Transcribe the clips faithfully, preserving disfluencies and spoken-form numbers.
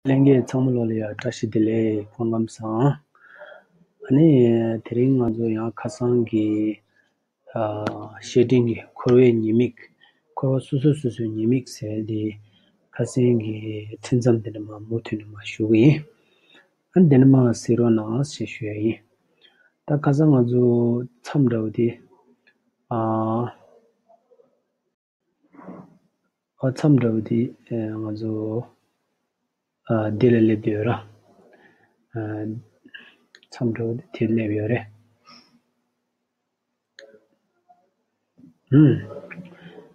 ལྷན་རྒྱས་ཚང་མ་ལོ་ལ་ཡ་བཀྲ་ཤིས་བདེ་ལེགས། སྐུ་ཁམས་བཟང་། ཨ་ནི་དེ་རིང་ང་ཚོ་ཡང་ཁ་སང་གི་ཨ་བཤེས་སྤྲིང་གི་འཁོར་བའི་ཉེས་དམིགས། འཁོར་བ་སོ་སོ་སོ་སོའི་ཉེས་དམིགས་ཟེར་དེ་ཁ་སང་གི་འཕྲིན་མཚམས་དེ་ནས་མ་མུ་མཐུད་ནས་མ་ཞུ་གི་ཡིན། ཨ་ནི་དེ་ནས་མ་གཟིགས་རོགས་གནང་ཞེས་ཞུ་ཡ་ཡིན། ད་ཁ་སང་ང་ཚོ་མཚམས་འདྲ་བོ་དེ་ཨ། ཨ་མཚམས་འདྲ་བོ་དེ་ཨེ་ང་ཚོ་ཨ་འདི་ལ་སླེབས་བསྡད་ཡོད་ར། ཨ་མཚམས་འདྲ་བོ་དེ་དེ་སླེབས་ཡོད་རེད། ཧུམ།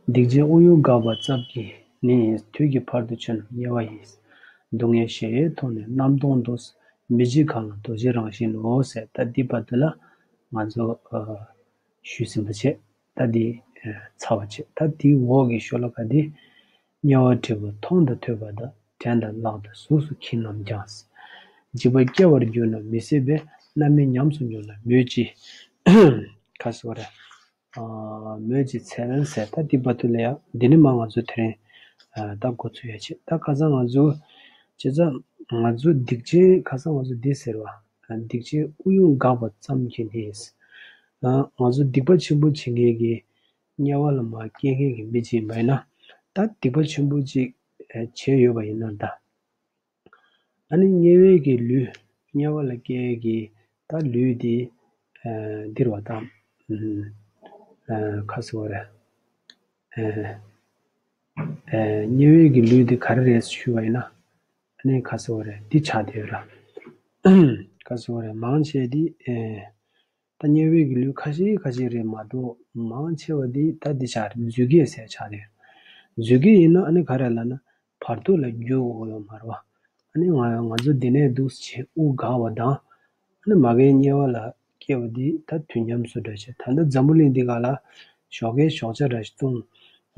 སྡིག་ཅན་དབུགས་དབྱུང་འགགས་པ་ཙམ་གྱིས་ནི། དུས་ཀྱི་བར་དུ་ཆོད་རྣམས་དམྱལ་བ་ཡི། སྡུག་བསྔལ་གཞལ་ཡས་ཐོག་ནས་རྣམ་སྟོང་དུ། མི་འཇིགས་གང་ལ་རྡོ་རྗེའི་རང་བཞིན་ནོ། ཟེར་ད་འདི་བར་དུ་ལ་ང་ཚོ་ཨ་ཞུས་ཟིན་པ་བྱས། ད་འདི་ཨ་ཚར་བ་བྱས། ད་འདིའི་འོག་གི་ཤོ་ལོ་ཀ་འདི། དམྱལ་བ་བྲིས་པ་མཐོང་དང་ཐོས་པ་དང་། དྲན་དང་བཀླགས་དང་གཟུགས་སུ་མཁྱེན་རྣམས་ཀྱང་། འཇིགས་པ་སྐྱེ་བར་གྱུར་ན་མི་སྲིད་པས། རྣམ་སྨིན་ཉམས་སུ་མྱོང་ན་མོད་ཀྱི། ཁ་སོ་རེ། ཨ་མོད་ཀྱི་ཚེ་རིང་ཟེར་ད་འདི་བར་དུ་ལ་ཡ་འདི་ནི་མ་ང་ཚོ་དེ་རིང་ཨ་ད་འགོ་ཚུགས་ཡ་ཆེ། ད་ཁ་སང་ང་ཚོ་བྱས་ཙང་ང་ཚོ་སྡིག་ཅན་ཁ་སང་ང་ཚོ་འདི་ཟེར་བ་ཨ་སྡིག་ཅན་དབུགས་དབྱུང་འགགས་པ་ཙམ་གྱིས་ནི། ཨ་ང་ཚོ་སྡིག་པ་ཆེན་པོ་བྱེད་མཁན་གྱི་དམྱལ་བ་ལ་མར་སྐྱེ་མཁན་གྱི་མི་ཅིག་ཡིན་པ་ཡིན་ན། ད་སྡིག་པ་ཆེན་པོ་ཅིག་ཨ་བྱས་ཡོད་པ་ཡིན་ན་ད། ཨ་ནི་དམྱལ་བའི་གི་ལུས་དམྱལ་བ་ལ་སྐྱེ་གི་ད་ལུས་དེ་ཨ་འདིར་བ་དང་ཨ་ཁ་སོ་རེ། ཨ་ཨ་དམྱལ་བའི་གི་ལུས་དེ་ག་རེ་རེད་ཞུས་པ་ཡིན་ན། ཨ་ནི་ཁ་སོ་རེ་འདི་ཆགས་བསྡད་ཡོད་ར། ཁ་སོ་རེ་མང་ཆེ་དེ་ཨ་ད་དམྱལ་བའི་གི་ལུས་ཁ་ཤས་ཁ་ཤས་རེད་མ་གཏོགས་མང་ཆེ་བ་འདི་ད་འདི་ཆགས་རེད། རྫུས་སྐྱེས་ཟེར་ཆགས་རེད། རྫུས་སྐྱེས་ཡིན་ན་ཨ་ནི་ག་རེ་ལབ་ན། བར་དོ་ལ་རྒྱུ་དགོས་ཡོད་མ་རེད་བ། ཨ་ནི་ང་ང་ཚོ་འདི་ནས་འདུག་སེ་དབུགས་འགག་པ་དང་། ཨ་ནི་མ་གིའི་དམྱལ་བ་ལ་སྐྱེ་བ་འདི་ད་དུས་མཉམ་སུ་འདྲ་བྱེད། ད་ལྟ་འཛམ་བུ་གླིང་འདི་ག་ལ་ཞོགས་ཀས་ཞོགས་ཇ་འདྲ་ཞིག་བཏུང་།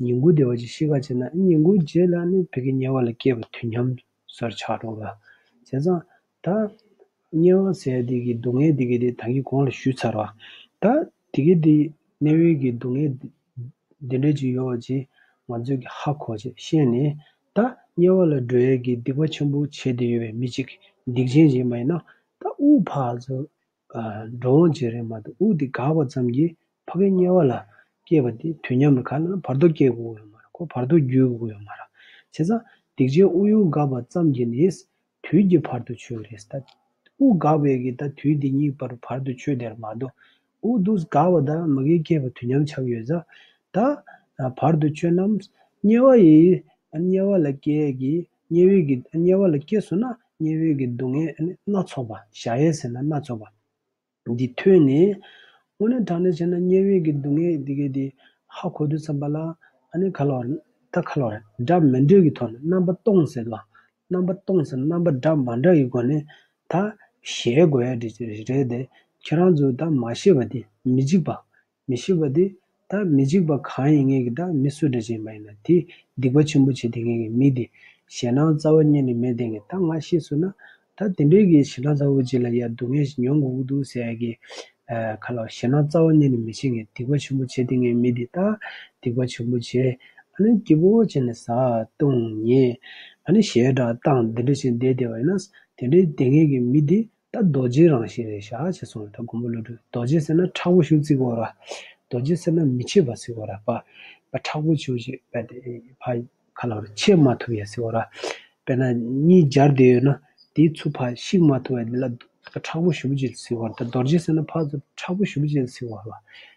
ཉིན་གུང་དེ་བ་ཅིག་ཤི་ཁ་བྱེད་ན་ཉིན་གུང་རྗེས་ལ་ནི་བོད་ཀྱི་དམྱལ་བ་ལ་སྐྱེ་བ་དུས་མཉམ་སར་ཆགས་འགྲོ་བ། བྱས་ཙང་ད་དམྱལ་བ་ཟེར་འདི་གི་སྡུག་བསྔལ་འདི་གི་དེ་ད་གིན་གོང་ལ་ཞུས་ཚར་བ། ད་འདི་གི་དེ་དམྱལ་བའི་གི་སྡུག་བསྔལ་འདི་འདྲ་ཅིག་ཡོད་པ་ཅིག་ང་ཚོས་ཀྱི་ཧ་གོ་བྱས་ཤེས་ནས། ད་དམྱལ་བ་ལ་འགྲོ་ཡས་ཀྱི་སྡིག་པ་ཆེན་པོ་བྱས་ཏེ་ཡོད་པའི་མི་གཅིག་སྡིག་ཅན་ཅིག་མ་ཡིན་ན། ད་དབུགས་ཕར་ཚུར་ཨ་འགྲོ་འོང་བྱེད་རེད་མ་གཏོགས་དབུགས་འདི་འགག་པ་ཙམ་གྱིས་ཕ་གི་དམྱལ་བ་ལ་སྐྱེས་པ་འདི་དུས་མཉམ་རེད། ག་ན་བར་དོ་སྐྱེ་དགོས་ཡོད་མ་རེད། ཁོ་བར་དོ་བརྒྱུད་དགོས་ཡོད་མ་རེད། བྱས་ཙང་སྡིག་ཅན་དབུགས་དབྱུང་འགགས་པ་ཙམ་གྱིས་ནི། དུས་ཀྱི་བར་དུ་ཆོད་རེད། ད་དབུགས་འགག་པའི་གི་ད་དུས་འདི་གཉིས་བར་བར་དུ་ཆོད་དེར་མ་གཏོགས། དབུགས་འདུག་འགག་པ་དང་མ་གིའི་སྐྱེས་པ་དུས་མཉམ་ཆགས་ཡོད་ཙང་། ད་བར་དུ་ཆོད་རྣམས་དམྱལ་བ་ཡི། དམྱལ་བ་ལ་སྐྱེ་གི་དམྱལ་བའི་གི་དམྱལ་བ་ལ་སྐྱེས་སོང་ན་དམྱལ་བའི་གི་སྡུག་བསྔལ་སྣ་ཚོགས་པ་གཞལ་ཡས་ཟེར་ན་སྣ་ཚོགས་པ། འདི་ཐོས་ནས། དངོས་གནས་དྲང་གནས་བྱས་ན་དམྱལ་བའི་གི་སྡུག་བསྔལ་འདི་གའི་འདི་ཧ་གོ་དུས་ཙམ་པ་ལ། ཨ་ནི་ག་ལོར་ད་ག་ལོར་འདྲ་མི་འདྲ་གི་ཐོག་ནས་རྣམ་པ་སྟོང་ཟེར་བ། རྣམ་པ་སྟོང་ཟེར་རྣམ་པ་འདྲ་མ་འདྲ་གི་སྒོ་ནས་ད་གཞལ་དགོས་ཡ་འདི་རེད་དེ། ཁྱེད་རང་ཚོ་ད་མ་ཤེས་པ་དེ་མི་འཇིགས་པ། མི་ཤེས་པ་དེ། ད་མི་འཇིགས་པ་གང་ཡིན་ངེས་ཀྱི་ད་མི་སུ་འདྲ་ཅིག་མ་ཡིན་ན་དེ་སྡིག་པ་ཆེན་པོ་བྱེད་དེ་ངེས་ཀྱི་མི་དེ། ཞེད་སྣང་རྩ་བ་ཉིད་ནས་མེད་དེ་ངེས་ད་ང་ཤེས་སོང་ན། ད་དེ་འདྲའི་གི་ཞེད་སྣང་ཚ་བོ་ཅིག་ལ་ཡ་སྡུག་བསྔལ་ཞིག་མྱོང་དགོས་ཀྱི་འདུག་ཟེར་ཡ་གི་ཨ་ག་ལ་ཞེད་སྣང་རྩ་བ་ཉིད་ནས་མི་བྱེད་ངེས་སྡིག་པ་ཆེན་པོ་བྱེད་དེ་ངེས་མི་དེ་ད་སྡིག་པ་ཆེན་པོ་བྱེད། ཨ་ནི་སྐྱིད་པོ་བྱས་ནས་ཟ་བཏུང་ཉལ། ཨ་ནི་ཞེ་དྲག་བཏང་དེ་འདྲ་བྱས་བསྡད་བསྡད་པ་ཡིན་ན་དེ་འདྲའི་བསྡད་ངེས་ཀྱི་མི་དེ། ད་རྡོ་རྗེའི་རང་བཞིན་རེད་ཤག་ཅེས་གསུངས། ད་མགོན་པོ་ཀླུ་སྒྲུབ་རྡོ་རྗེ་ཟེར་ན་མཁྲེགས་པོ་ཞེ་པོ་ཅིག་ཡོད་ར། རྡོ་རྗེ་ཟེར་ན་མི་ཕྱེད་པ་ཟེར་ཡོད་ར། པ་པ་མཁྲེགས་པོ་ཞེ་པོ་ཅིག་པ་དེ་ཕ་ག་ལ་བ་ར་ཕྱེད་མ་ཐུབ་ཡ་ཟེར་ཡོད་ར། དཔེར་ན་གཉིས་སྦྱར་བསྡད་ཡོད་ན་དེའི་ཚུར་ཕ་བཤིག་མ་ཐུབ་ཡ་དེ་ལ་མཁྲེགས་པོ་ཞེ་པོ་ཅིག་ཟེར་ཡོད་ར། ད་རྡོ་རྗེ་ཟེར་ན་ཕ་ཚུར་མཁྲེགས་པོ་ཞེ་པོ་ཅིག་ཟེར་ཡོད་ར།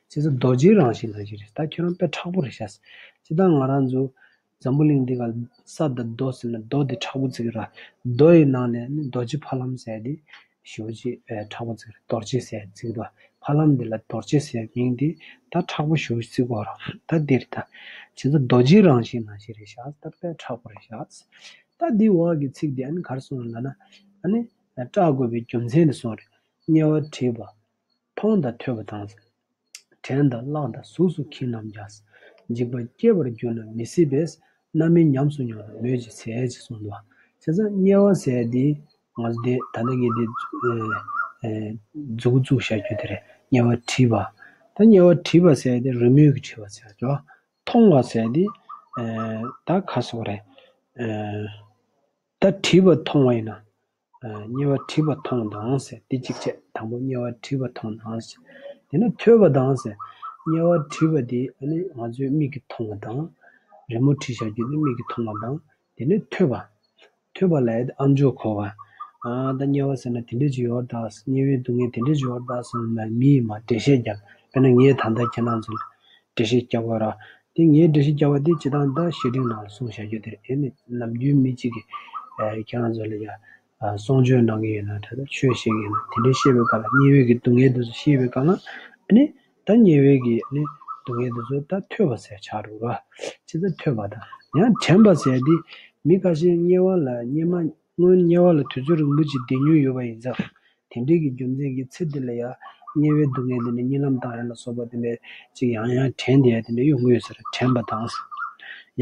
བྱས་ཙང་རྡོ་རྗེའི་རང་བཞིན་ནང་བཞིན་རེད། ད་ཁྱོད་རང་དཔེ་མཁྲེགས་པོ་རེད་ཤག་སྤྱིར་བཏང་ང་རང་ཚོ་འཛམ་བུ་གླིང་འདི་ག་ས་དང་རྡོ་ཟེར་ན་རྡོ་དེ་མཁྲེགས་པོ་བརྩི་གི་ར། རྡོ་ཡི་ནང་ནས་ནི་རྡོ་རྗེ་ཕ་ལམ་ཟེར་དེ་ཞེ་པོ་ཅིག་ཨེ་མཁྲེགས་པོ་བརྩི་གི་ར། རྡོ་རྗེ་ཟེར་བརྩི་གི་འདུག་ཕ་ལམ་འདི་ལ་རྡོ་རྗེ་ཟེར་མིང་འདི་ད་མཁྲེགས་པོ་ཞེ་པོ་ཅིག་བརྩི་གི་ར། ད་འདི་རེད། ད་བྱས་ཙང་རྡོ་རྗེའི་རང་བཞིན་ནང་བཞིན་རེད་ཤག་ད་དཔེ་མཁྲེགས་པོ་རེད་ཤག་ད་འདི་འོག་གི་ཚིག་འདི་ཨ་ནི་ག་རེ་གསུངས་ལབ་ན། ཨ་ནི་སྐྲག་དགོས་པའི་རྒྱུ་མཚན་འདི་གསུངས་རེད། དམྱལ་བ་བྲིས་པ། མཐོང་དང་ཐོས་པ་དང་། དྲན་དང་བཀླགས་དང་གཟུགས་སུ་མཁྱེན་རྣམས་ཀྱང་། འཇིགས་པ་སྐྱེ་བར་གྱུར་ན་མི་སྲིད་པས། རྣམ་སྨིན་ཉམས་སུ་མྱོང་ན་མོད་ཀྱི་ཚེ། ཅེས་གསུངས་འདུག་བྱས་ཙང་དམྱལ་བ་ཟེར་དེ་ང་ཚོ་དེ་ད་ལྟ་ངས་དེ་མཛུབ་གུ་བཙུགས་བཞག་རྒྱུ་དེ་རེད། དམྱལ་བ་བྲིས་པ། ད་དམྱལ་བ་བྲིས་པ་ཟེར་དེ་རི་མོའི་གི་བྲིས་པ་ཟེར་གྱི། མཐོང་བ་ཟེར་དེ་ད་ག་ཟེར་དགོས་རེད། ད་བྲིས་པ་མཐོང་བ་ཡིན་ན། དམྱལ་བ་བྲིས་པ་མཐོང་དང་ཟེར། འདི་གཅིག་བྱས། དང་པོ་དམྱལ་བ་བྲིས་པ་མཐོང་དང་ཟེར། དེ་ནས་ཐོས་པ་དང་ཟེར། དམྱལ་བ་བྲིས་པ་འདི་ཨ་ནི་ང་ཚོའི་མིག་གིས་མཐོང་བ་དང་། རི་མོ་བྲིས་བཞག་རྒྱུ་འདི་མིག་གིས་མཐོང་བ་དང་། དེ་ནས་ཐོས་པ། ཐོས་པ་ལ་ཨ་མཆོག་གོ་བ། ཨ་ད་དམྱལ་བ་ཟེར་ན་དེ་འདྲ་ཅིག་ཡོད་རེད་ད། དམྱལ་བའི་སྡུག་བསྔལ་དེ་འདྲ་ཅིག་ཡོད་རེད་ད་ཟེར་ནས་མིས་མར་འགྲེལ་བཤད་རྒྱབ། དཔེར་ན་ངས་ད་ལྟ་ཁྱེད་རང་ཚོ་ལ་འགྲེལ་བཤད་རྒྱབ་དགོས་ར། དེ་ངས་འགྲེལ་བཤད་རྒྱབ་པ་དེ་སྤྱིར་བཏང་ད་བཤད་རིམ་ནང་ལ་གསུངས་བཞག་རྒྱུ་དེ་རེད། ཨེ་ནི་ནམ་རྒྱུན་མི་གཅིག་གིས་ཨ་ཁྱེད་རང་ཚོ་ལ་ཡ་ཨ་གསུང་ཆོས་གནང་གི་ཡོད་ན། ད་ལྟ་ཆོས་བཤད་ཀྱི་ཡོད་ན། དེ་འདྲ་བཤད་པའི་སྐབས་ལ་དམྱལ་བའི་གི་སྡུག་བསྔལ་དེ་ཚོ་བཤད་པའི་སྐབས་ལ་ཨ་ནི། ད་དམྱལ་བའི་གི་ནི་སྡུག་བསྔལ་དེ་ཚོ་ད་ཐོས་པ་ཟེར་ཆགས་འགྲོ་ར། ཅི་ད་ཐོས་པ་དང་ཡང་དྲན་པ་ཟེར་དེ་མི་ཁ་ཤས་དམྱལ་བ་ལ་སྔོན་མ་སྔོན་དམྱལ་བ་ལ་དུས་ཚོད་རིང་པོ་ཅིག་བསྡད་མྱོང་ཡོད་པ་ཡིན་ཙང་། དེ་འདྲའི་གི་རྒྱུ་མཚན་གྱིས་ཚེ་འདི་ལ་ཡང་དམྱལ་བའི་སྡུག་བསྔལ་དེ་ནི་གཉིད་ལམ་བཏང་ཡ་ལ་སོགས་པ་དེ་འདྲ་ཅིག་ཡང་ཡང་དྲན་བསྡད་ཡ་དེ་འདྲ་ཡོང་གི་ཡོད་ཟེར། དྲན་པ་དང་།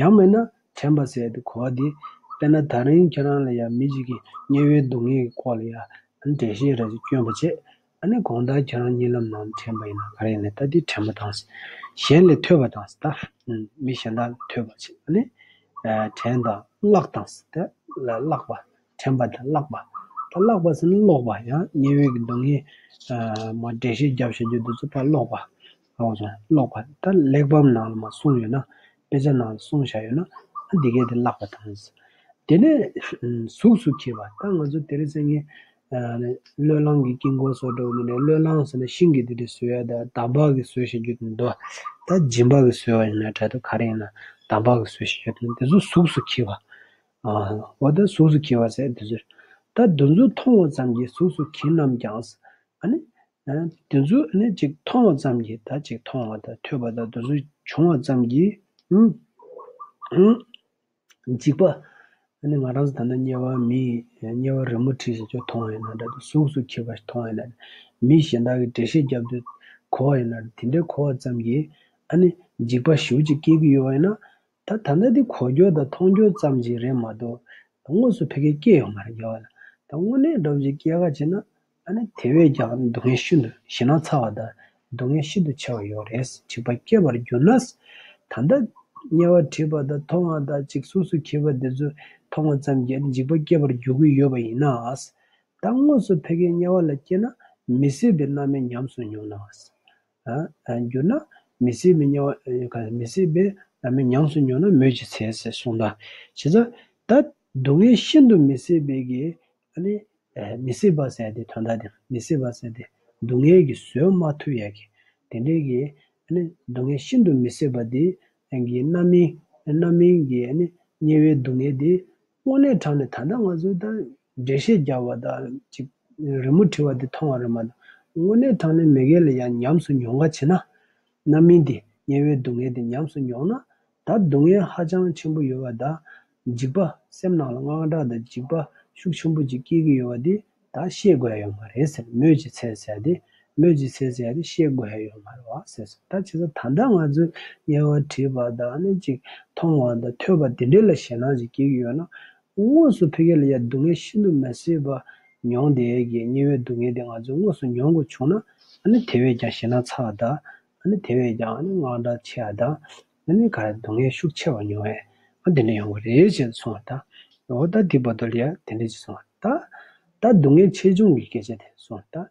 ཡང་མིན་ན་དྲན་པ་ཟེར་དེ་གོ་བ་དེ། དཔེར་ན་ད་རིང་ཁྱེད་རང་ལ་ཡང་མི་གཅིག་གིས་དམྱལ་བའི་སྡུག་བསྔལ་གྱི་སྐོར་ལ་ཡང་འགྲེལ་བཤད་ར་ཅིག་བསྐྱོན་པ་བྱས། ཨ་ནི་གང་ལྟར་ཁྱེད་རང་གཉིད་ལམ་ནང་དྲན་པ་ཡིན་ན་ག་རེ་ཡིན་ན་ད་འདི་དྲན་པ་དང་། གཞན་ལས་ཐོས་པ་དང་ཟེར། ད་མི་གཞན་དག་ལས་ཐོས་པ་བྱེད། ཨ་ནི་དྲན་དང་བཀླག་དང་ཟེར། ད་བཀླག་པ། དྲན་པ་དང་བཀླག་པ། ད་བཀླག་པ་ཟེར་ན་ཀློག་པ། ཡང་དམྱལ་བའི་གི་སྡུག་བསྔལ་མར་འགྲེལ་བཤད་རྒྱབ་བཞག་རྒྱུ་འདི་ཚོ་ད་ཀློག་པ། ཀློག་པ། ད་གླེགས་བམ་ནང་ལ་མར་གསུངས་ཡོད་ན། དཔེ་ཆ་ནང་ལ་གསུངས་བཞག་ཡོད་ན། ཨ་འདི་གས་དེ་བཀླག་པ་དང་། དེ་ནས་གཟུགས་སུ་འཁྱིལ་བ། ད་ང་ཚོ་དེ་རིང་སང་ཉིན་བློས་བསླངས་ཀྱི་དཀྱིལ་འཁོར་སོགས་འགྲོ་ནས། བློས་བསླངས་ཟེར་ན་ཤིང་གི་དེ་འདྲ་བཟོ་ཡ། ད་དམ་པ་གི་བཟོ་བྱེད་རྒྱུ་དེ་འདུག་ད་སྦྱིན་པ་གི་བཟོ་བ་ཡིན་ན་འདྲ། ད་ག་རེ་ཡིན་ན་དམ་པ་གི་བཟོ་བྱེད་རྒྱུ་དེ་འདུག་དེ་ཚོ་གཟུགས་སུ་འཁྱིལ་བ། འོ་ད་གཟུགས་སུ་འཁྱིལ་བ་ཟེར་དེ་ཚོ། ད་དེ་ཚོ་མཐོང་བ་ཙམ་གྱིས་གཟུགས་སུ་འཁྱིལ་རྣམས་ཀྱང་། ཨ་ནི། དེ་ཚོ་ཨ་ནི་ཅིག་མཐོང་བ་ཙམ་གྱིས། ད་ཅིག་མཐོང་བ་དང་ཐོས་པ་དང་དེ་ཚོ་བྱུང་བ་ཙམ་གྱིས། ཨུམ། ཨུམ། འཇིགས་པ། ཨ་ནི་ང་རང་ཚོ་ད་ལྟ་དམྱལ་བ་མི་དམྱལ་བ་རི་མོ་བྲིས་ཟེར་ཅིག་མཐོང་བ་ཡིན་ན་འདྲ། དེ་གཟུགས་སུ་འཁྱིལ་བ་ཞིག་མཐོང་བ་ཡིན་ན། མི་གཞན་དག་གིས་འགྲེལ་བཤད་རྒྱབ་དུས་གོ་བ་ཡིན་ན། དེ་འདྲའི་གོ་བ་ཙམ་གྱིས་ཨ་ནི་འཇིགས་པ་ཞེ་པོ་ཅིག་སྐྱེ་གི་ཡོད་པ་ཡིན་ན། ད་ད་ལྟ་འདི་གོ་རྒྱུ་དང་མཐོང་རྒྱུ་ཙམ་ཞིག་རེད་མ་གཏོགས། དངོས་སུ་ཕ་གིར་སྐྱེ་ཡོད་མ་རེད། དམྱལ་བ་ལ། ད་དངོས་གནས་འདྲ་བོ་ཅིག་སྐྱེ་ག་བྱས་ན། ཨ་ནི་དེ་བས་ཀྱང་སྡུག་བསྔལ་ཤིན་ཏུ་ཞེད་སྣང་ཚ་བ་དང་སྡུག་བསྔལ་ཤིན་ཏུ་ཆེ་བ་ཡོད་རེད། འཇིགས་པ་སྐྱེ་བར་འགྱུར་ན། ད་ལྟ་དམྱལ་བ་བྲིས་པ་དང་མཐོང་བ་དང་ཅིག་གཟུགས་སུ་འཁྱིལ་བ་འདི་ཚོ་མཐོང་བ་ཙམ་གྱིས་འཇིགས་པ་སྐྱེ་བར་འགྱུར་གྱི་ཡོད་པ་ཡིན་ན། ད་དངོས་སུ་ཕ་གིར་དམྱལ་བ་ལ་སྐྱེས་ན་མི་སྲིད་པའི་རྣམ་སྨིན་ཉམས་སུ་མྱོང་ན། ཨ། གྱུར་ན་མི་སྲིད་པའི་དམྱལ་བ། མི་སྲིད་པའི་རྣམ་སྨིན་ཉམས་སུ་མྱོང་ན་མོད་ཀྱི་ཚེ་ཟེར་གསུངས་ད། བྱས་ཙང་ད་སྡུག་བསྔལ་ཤིན་ཏུ་མི་སྲིད་པའི་གི། ཨ་ནི་མི་སྲིད་པ་ཟེར་དེ་དོན་དག་དེ། མི་སྲིད་པ་ཟེར་དེ་སྡུག་བསྔལ་གྱིས་བཟོད་མ་ཐུབ་ཡ་གི་དེ་འདྲའི་གི། ཨ་ནི་སྡུག་བསྔལ་ཤིན་ཏུ་མི་སྲིད་པ་དེ་གི་རྣམ་སྨིན། རྣམ་སྨིན་གྱི། ཨ་ནི་དམྱལ་བའི་སྡུག་བསྔལ་དེ། དངོས་གནས་དྲང་གནས་ད་ལྟ་ང་ཚོས་ད་འགྲེལ་བཤད་རྒྱབ་པ་དང་ཅིག་རི་མོ་བྲིས་པ་དེ་མཐོང་བ་རེད་མ་གཏོགས། དངོས་གནས་དྲང་གནས་མི་སྒེར་ལ་ཡང་ཉམས་སུ་མྱོང་ག་བྱེད་ན། རྣམ་སྨིན་དེ། དམྱལ་བའི་སྡུག་བསྔལ་དེ་ཉམས་སུ་མྱོང་ན། ད་སྡུག་བསྔལ་ཧ་ཅང་ཆེན་པོ་ཡོད་པ་དང་། འཇིགས་པ། སེམས་ནང་ལ་དངངས་སྐྲག་དང་འཇིགས་པ་ཤུགས་ཆེན་པོ་ཅིག་སྐྱེ་གི་ཡོད་པ་དེ། ད་ཤེས་དགོས་ཡ་ཡོད་མ་རེད་ཟེར། མོད་ཀྱི་ཚེ་ཟེར་ཡ་དེ། མོད་ཀྱི་ཚེ་ཟེར་ཡ་དེ་ཤེས་དགོས་ཡ་ཡོད་མ་རེད་བ་ཟེར། ད་བྱས་ཙང་ད་ལྟ་ང་ཚོས་དམྱལ་བ་བྲིས་པ་དང་། ཨ་ནི་ཅིག་མཐོང་བ་དང་ཐོས་པ་དེ་འདྲ་ལ་ཞེད་སྣང་ཅིག་སྐྱེ་གི་ཡོད་ན། དངོས་སུ་ཕ་གི་ལ་ཡ་སྡུག་བསྔལ་ཤིན་ཏུ་མི་སྲིད་པ་མྱོང་བསྡད་ཀྱི་དམྱལ་བའི་སྡུག་བསྔལ་དེ་ང་ཚོས་དངོས་སུ་མྱོང་དགོས་བྱུང་ན། ཨ་ནི་དེ་བས་ཀྱང་ཞེད་སྣང་ཚ་བ་དང་། ཨ་ནི་དེ་བས་ཀྱང་ཨ་ནི་དངངས་སྐྲག་ཆེ་བ་དང་། ཨ་ནི་ག་རེ། སྡུག་བསྔལ་ཤུགས་ཆེ་བ་མྱོང་བས། ཨ་དེ་འདྲ་ཡོང་གི་རེད་ཅེས་གསུངས་པ་དང་། འོ་ད་དེ་བར་དུ་ལ་ཡ་དེ་འདྲ་ཅིག་གསུངས་པ་དང་། ད་སྡུག་བསྔལ་ཆེ་ཆུང་གི་སྐད་ཆ་དེ་གསུངས་པ་དང་།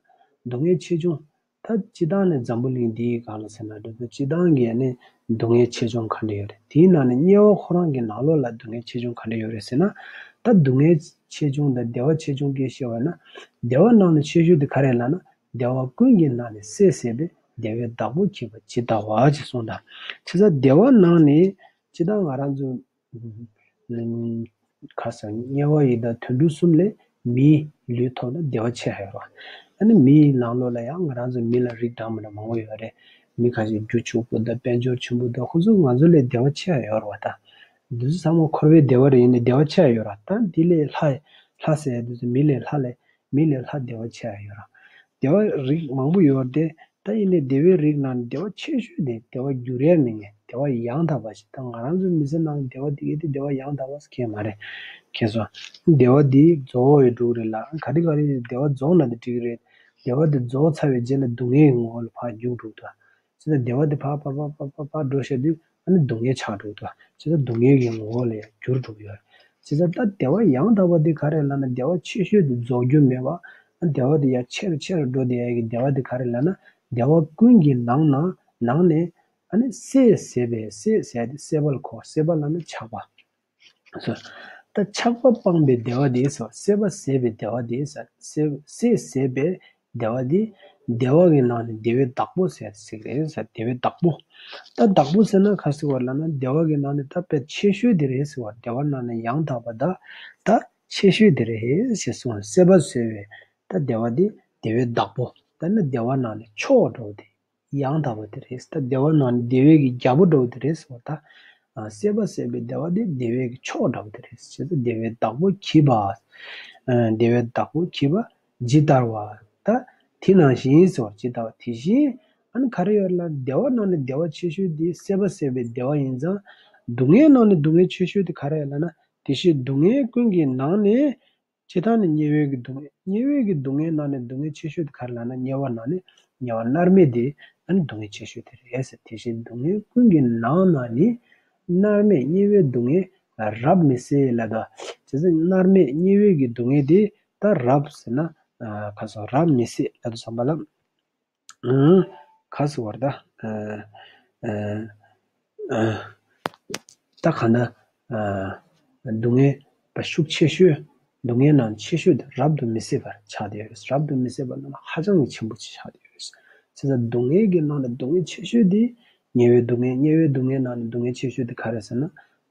སྡུག་བསྔལ་ཆེ་ཆུང་། ད་སྤྱིར་བཏང་ནས་འཛམ་བུ་གླིང་འདིའི་སྒང་ལ་ཟེར་ན་འགྲོ་དུས། སྤྱིར་བཏང་གི་ནི་སྡུག་བསྔལ་ཆེ་ཆུང་ག་འདྲ་ཡོད་རེད། དེའི་ནང་ནས་དམྱལ་བ་ཁོ་རང་གི་ནང་ལོགས་ལ་སྡུག་བསྔལ་ཆེ་ཆུང་ག་འདྲ་ཡོད་རེད་ཟེར་ན། ད་སྡུག་བསྔལ་ཆེ་ཆུང་དང་བདེ་བ་ཆེ་ཆུང་སྐད་བཤད་པ་ན། བདེ་བ་ནང་ནས་ཆེ་ཤོས་དེ་ག་རེ་ལབ་ན། བདེ་བ་ཀུན་གྱི་ནང་ནས་བསྲེས་བསྲེས་པའི་བདེ་བའི་བདག་པོ་བགྱིས་པ་ཇི་ལྟ་བ་ཅེས་གསུངས་དང་། བྱས་ཙང་བདེ་བ་ནང་ནས་སྤྱིར་བཏང་ང་རང་ཚོ། ཁ་སང་དམྱལ་བ་ཡི་དྭགས་དུད་འགྲོ་གསུམ་ལས་མིའི་ལུས་ཐོབ་ན་བདེ་བ་ཆེ་ཡོད་རེད་བ། ཨ་ནི་མིའི་ནང་ལོགས་ལ་ཡང་ང་རང་ཚོ་མི་ལ་རིགས་འདྲ་མི་འདྲ་མང་པོ་ཡོད་རེད། མི་ཁ་ཤས་རྒྱུ་ཕྱུག་པོ་དང་དཔལ་འབྱོར་ཆེན་པོ་དང་། ཁོ་ཚོ་ང་ཚོ་ལས་བདེ་བ་ཆེ་ཡོད་རེད་བ། ད་འདི་ཚོ་ཚང་མ་འཁོར་བའི་བདེ་བ་རེད། ཡིན་ནའི་བདེ་བ་ཆེ་ཡོད་རེད། ད་འདི་ལས་ལྷ། ལྷ་ཟེར་ཡ་འདི་ཚོ་མི་ལས་ལྷ་ལས། མི་ལས་ལྷ་བདེ་བ་ཆེ་ཡོད་རེད། བདེ་བ་རིགས་མང་པོ་ཡོད་རེད་དེ། ད་ཡིན་ནའི་བདེ་བའི་རིགས་ནང་ནས་བདེ་བ་ཆེ་ཤོས་དེ་བདེ་བ་འགྱུར་ཡ་མེད་མཁན། བདེ་བ་ཡང་དག་པ་ཞིག་ད་ང་རང་ཚོའི་མི་ཚེ་ནང་བདེ་བ་དེ་གའི་དེ་བདེ་བ་ཡང་དག་པ་ཟེར་མཁན་མ་རེད། མཁྱེན་སོང་། བདེ་བ་དེ་རྫོགས་ཡོད་འགྲོ་གི་རེད་ལ། ག་རེ་ག་རེ་བདེ་བ་རྫོགས་ན་དེ་འགྲིག་གི་རེད། བདེ་བ་དེ་རྫོགས་ཚར་བའི་རྗེས་ལ་སྡུག་བསྔལ་གྱི་ངོ་བོ་ལ་ཕར་འགྱུར་འགྲོ་གི་འདུག་བྱས་ཙང་བདེ་བ་དེ་ཕར་ཕར་ཕར་ཕར་ཕར་འགྲོ་བྱས་དུས། ཨ་ནི་སྡུག་བསྔལ་ཆགས་འགྲོ་གི་འདུག་བྱས་ཙང་སྡུག་བསྔལ་གྱི་ངོ་བོ་ལ་ཡང་འགྱུར་འགྲོ་གི་ཡོད་རེད། བྱས་ཙང་ད་བདེ་བ་ཡང་དག་པ་འདི་ག་རེ་ལབ་ན། བདེ་བ་ཆེ་ཤོས་དེ་རྫོགས་རྒྱུ་མེད་པ། བདེ་བ་དེ་ཡང་ཆེ་རུ་ཆེ་རུ་འགྲོ་བསྡད་ཡ་གི་བདེ་བ་དེ་ག་རེ་ལབ་ན། བདེ་བ་ཀུན་གྱི་ནང་ན་ནང་ནས་ཨ་ནི་སད་ཟད་པའི། སད་ཟེར་ཡ་དེ་སད་པ་ལ་གོ། སད་པ་ལབ་ན་ཆགས་པ། ད་ཆགས་པ་སྤངས་པའི་བདེ་བ་དེ་ཟེར། སད་པ་ཟད་པའི་བདེ་བ་དེ་ཟེར། སད་སད་ཟད་པའི་བདེ་བ་དེ། བདེ་བ་གི་ནང་ནས་བདེ་བའི་བདག་པོ་ཟེར་ཟེར་གི་རེད་ཟེར། བདེ་བའི་བདག་པོ། ད་བདག་པོ་ཟེར་ན་ག་ཟེར་བ་ལབ་ན། བདེ་བ་གི་ནང་ནས་ད་དཔེ་ཆེ་ཤོས་དེ་རེད་ཟེར་བ། བདེ་བ་ནང་ནས་ཡང་དག་པ་ད་ད་ཆེ་ཤོས་དེ་རེད་ཟེར་གསུངས། སད་པ་ཟད་པའི་ད་བདེ་བ་དེ་བདེ་བའི་བདག་པོ། ད་ནི་བདེ་བ་ནང་ནས་མཆོག་འགྲོ་བ་དེ། ཡང་དག་པ་དེ་རེད། ད་བདེ་བ་ནང་ནས་བདེ་བའི་གི་རྒྱལ་པོ་འདྲ་བོ་དེ་རེད་ཟེར་བ་ད། ཨ། སད་པ་ཟད་པའི་བདེ་བ་དེ་བདེ་བའི་གི་མཆོག་འདྲ་བོ་དེ་རེད། བྱས་ཙང་བདེ་བའི་བདག་པོ་གྱིས་པ། ཨ། བདེ་བའི་བདག་པོ་གྱིས་པ་ཇི་ལྟ་བ། ད་དེ་ནང་བཞིན་ཟེར་བ། ཇི་ལྟ་བ་དེ་བཞིན། ཨ་ནི་ག་རེ་ཡོད་ལབ་ན། བདེ་བ་ནང་ནས་བདེ་བ་ཆེ་ཤོས་དེ་སད་པ་ཟད་པའི་བདེ་བ་ཡིན་ཙང་། སྡུག་བསྔལ་ནང་ནས་སྡུག་བསྔལ་ཆེ་ཤོས་དེ་ག་རེ་ཡོད་ལབ་ན། དེ་བཞིན་སྡུག་བསྔལ་ཀུན་གྱི་ནང་ནས། སྤྱིར་བཏང་ནི་དམྱལ་བའི་གི་སྡུག་བསྔལ། དམྱལ་བའི་གི་སྡུག་བསྔལ་ནང་ནས་སྡུག་བསྔལ་ཆེ་ཤོས་དེ་ག་རེ་ལབ་ན། དམྱལ་བ་ནང་ནས་དམྱལ་བ་མནར་མེད་དེ་ཨ་ནི་སྡུག་བསྔལ་ཆེ་ཤོས་དེ་རེད་ཟེར། དེ་བཞིན་སྡུག་བསྔལ་ཀུན་གྱི་ནང་ན་ནི། མནར་མེད་དམྱལ་བའི་སྡུག་བསྔལ་རབ་མི་སྲིད་ལབ་ད། བྱས་ཙང་མནར་མེད་དམྱལ་བའི་གི་སྡུག་བསྔལ་དེ་ད་རབ་ཟེར་ན། ཨ། ག་སོ། རབ་མི་སྲིད་ལབ་དུས་ཙམ་པ་ལ། ཨང་། ག་ཟེར་བ་རེད་ད། ཨ། ཨ། ཨ། ད་གང་ལྟར། ཨ། སྡུག་བསྔལ་བ་ཤུགས་ཆེ་ཤོས། སྡུག་བསྔལ་ནང་ཆེ་ཤོས་དེ་རབ་ཏུ་མི་སྲིད་པར་ཆགས་བསྡད་ཡོད། རབ་ཏུ་མི་སྲིད་པ་ནང་ཧ་ཅང་གི་ཆེན་པོ་ཆགས་བསྡད་ཡོད། བྱས་ཙང་སྡུག་བསྔལ་གྱི་ནང་ནས་སྡུག་བསྔལ་ཆེ་ཤོས་དེ་དམྱལ་བའི་སྡུག་བསྔལ། དམྱལ་བའི་སྡུག་བསྔལ་ནང་ནས་སྡུག་བསྔལ་ཆེ་ཤོས་དེ་ག་རེ་ཟེར་ན།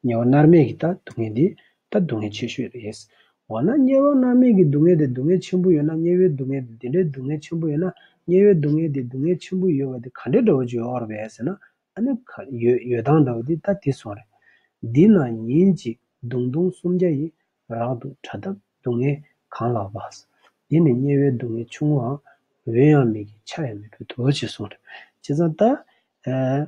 དམྱལ་བ་མནར་མེད་ཀྱི་ད་སྡུག་བསྔལ་དེ་ད་སྡུག་བསྔལ་ཆེ་ཤོས་རེད། འོ་ན་དམྱལ་བ་མནར་མེད་ཀྱི་སྡུག་བསྔལ་དེ་སྡུག་བསྔལ་ཆེན་པོ་ཡོད་ན། དམྱལ་བའི་སྡུག་བསྔལ་དེ་དེ་འདྲའི་སྡུག་བསྔལ་ཆེན་པོ་ཡོད་ན། དམྱལ་བའི་སྡུག་བསྔལ་དེ་སྡུག་བསྔལ་ཆེན་པོ་ཡོད་པ་དེ་ག་འདྲའི་འདྲ་བོ་ཅིག་ཡོད་རེད་ཟེར་ན། ཨ་ནི་ག་ཡོད་ཡོད་སྟངས་འདྲ་བོ་དེ་ད་དེ་གསུངས་རེད། འདི་ན་ཉིན་གཅིག་མདུང་ཐུང་སུམ་བརྒྱ་ཡིས། རབ་ཏུ་དྲག་བཏབ་སྡུག་བསྔལ་གང་ལགས་པ། འདི་ནི་དམྱལ་བའི་སྡུག་བསྔལ་ཆུང་ངུའམ། འོན་ཡང་མིག་གིས་ཆ་ཡང་མི་ཕོད་དོ་ཞེས་གསུངས་རེད། བྱས་ཙང་ད། ཨ།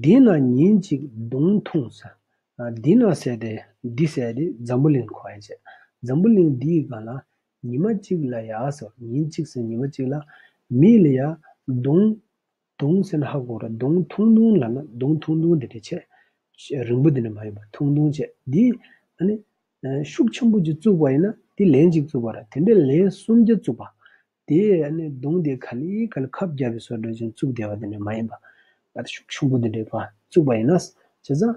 འདི་ན་ཉིན་གཅིག་མདུང་ཐུང་ཟེར། ཨ། འདི་ན་ཟེར་དེ། འདི་ཟེར་དེ་འཛམ་བུ་གླིང་གོ་ཡ་བྱས། འཛམ་བུ་གླིང་འདིའི་སྒང་ལ་ཉི་མ་གཅིག་ལ་ཡ་ཟེར། ཉིན་གཅིག་ཟེར་ཉི་མ་གཅིག་ལ་མི་ལ་ཡ་མདུང་། མདུང་ཟེར་ན་ཧ་གོ་ར། མདུང་ཐུང་ཐུང་ལབ་ན་མདུང་ཐུང་ཐུང་དེ་འདྲ་བྱས། རིང་པོ་དེ་འདྲ་མ་ཡིན་པ་ཐུང་ཐུང་བྱས། འདི་ཨ་ནི་ཤུགས་ཆེན་པོ་ཅིག་བཙུགས་པ་ཡིན་ན་དེ་ལན་གཅིག་བཙུགས་པ་ར། དེ་འདྲའི་ལན་སུམ་བརྒྱ་བཙུགས་པ། དེ་ཨ་ནི་མདུང་དེ་ག་ལེ་ག་ལེ་ཁབ་བརྒྱབ་པའི་བཟོ་འདྲ་ཅིག་བཙུགས་བསྡད་པ་དེ་འདྲ་མ་ཡིན་པ། ད་ཤུགས་ཆེན་པོ་དེ་འདྲ་བ་བཙུགས་པ་ཡིན་ན། བྱས་ཙང་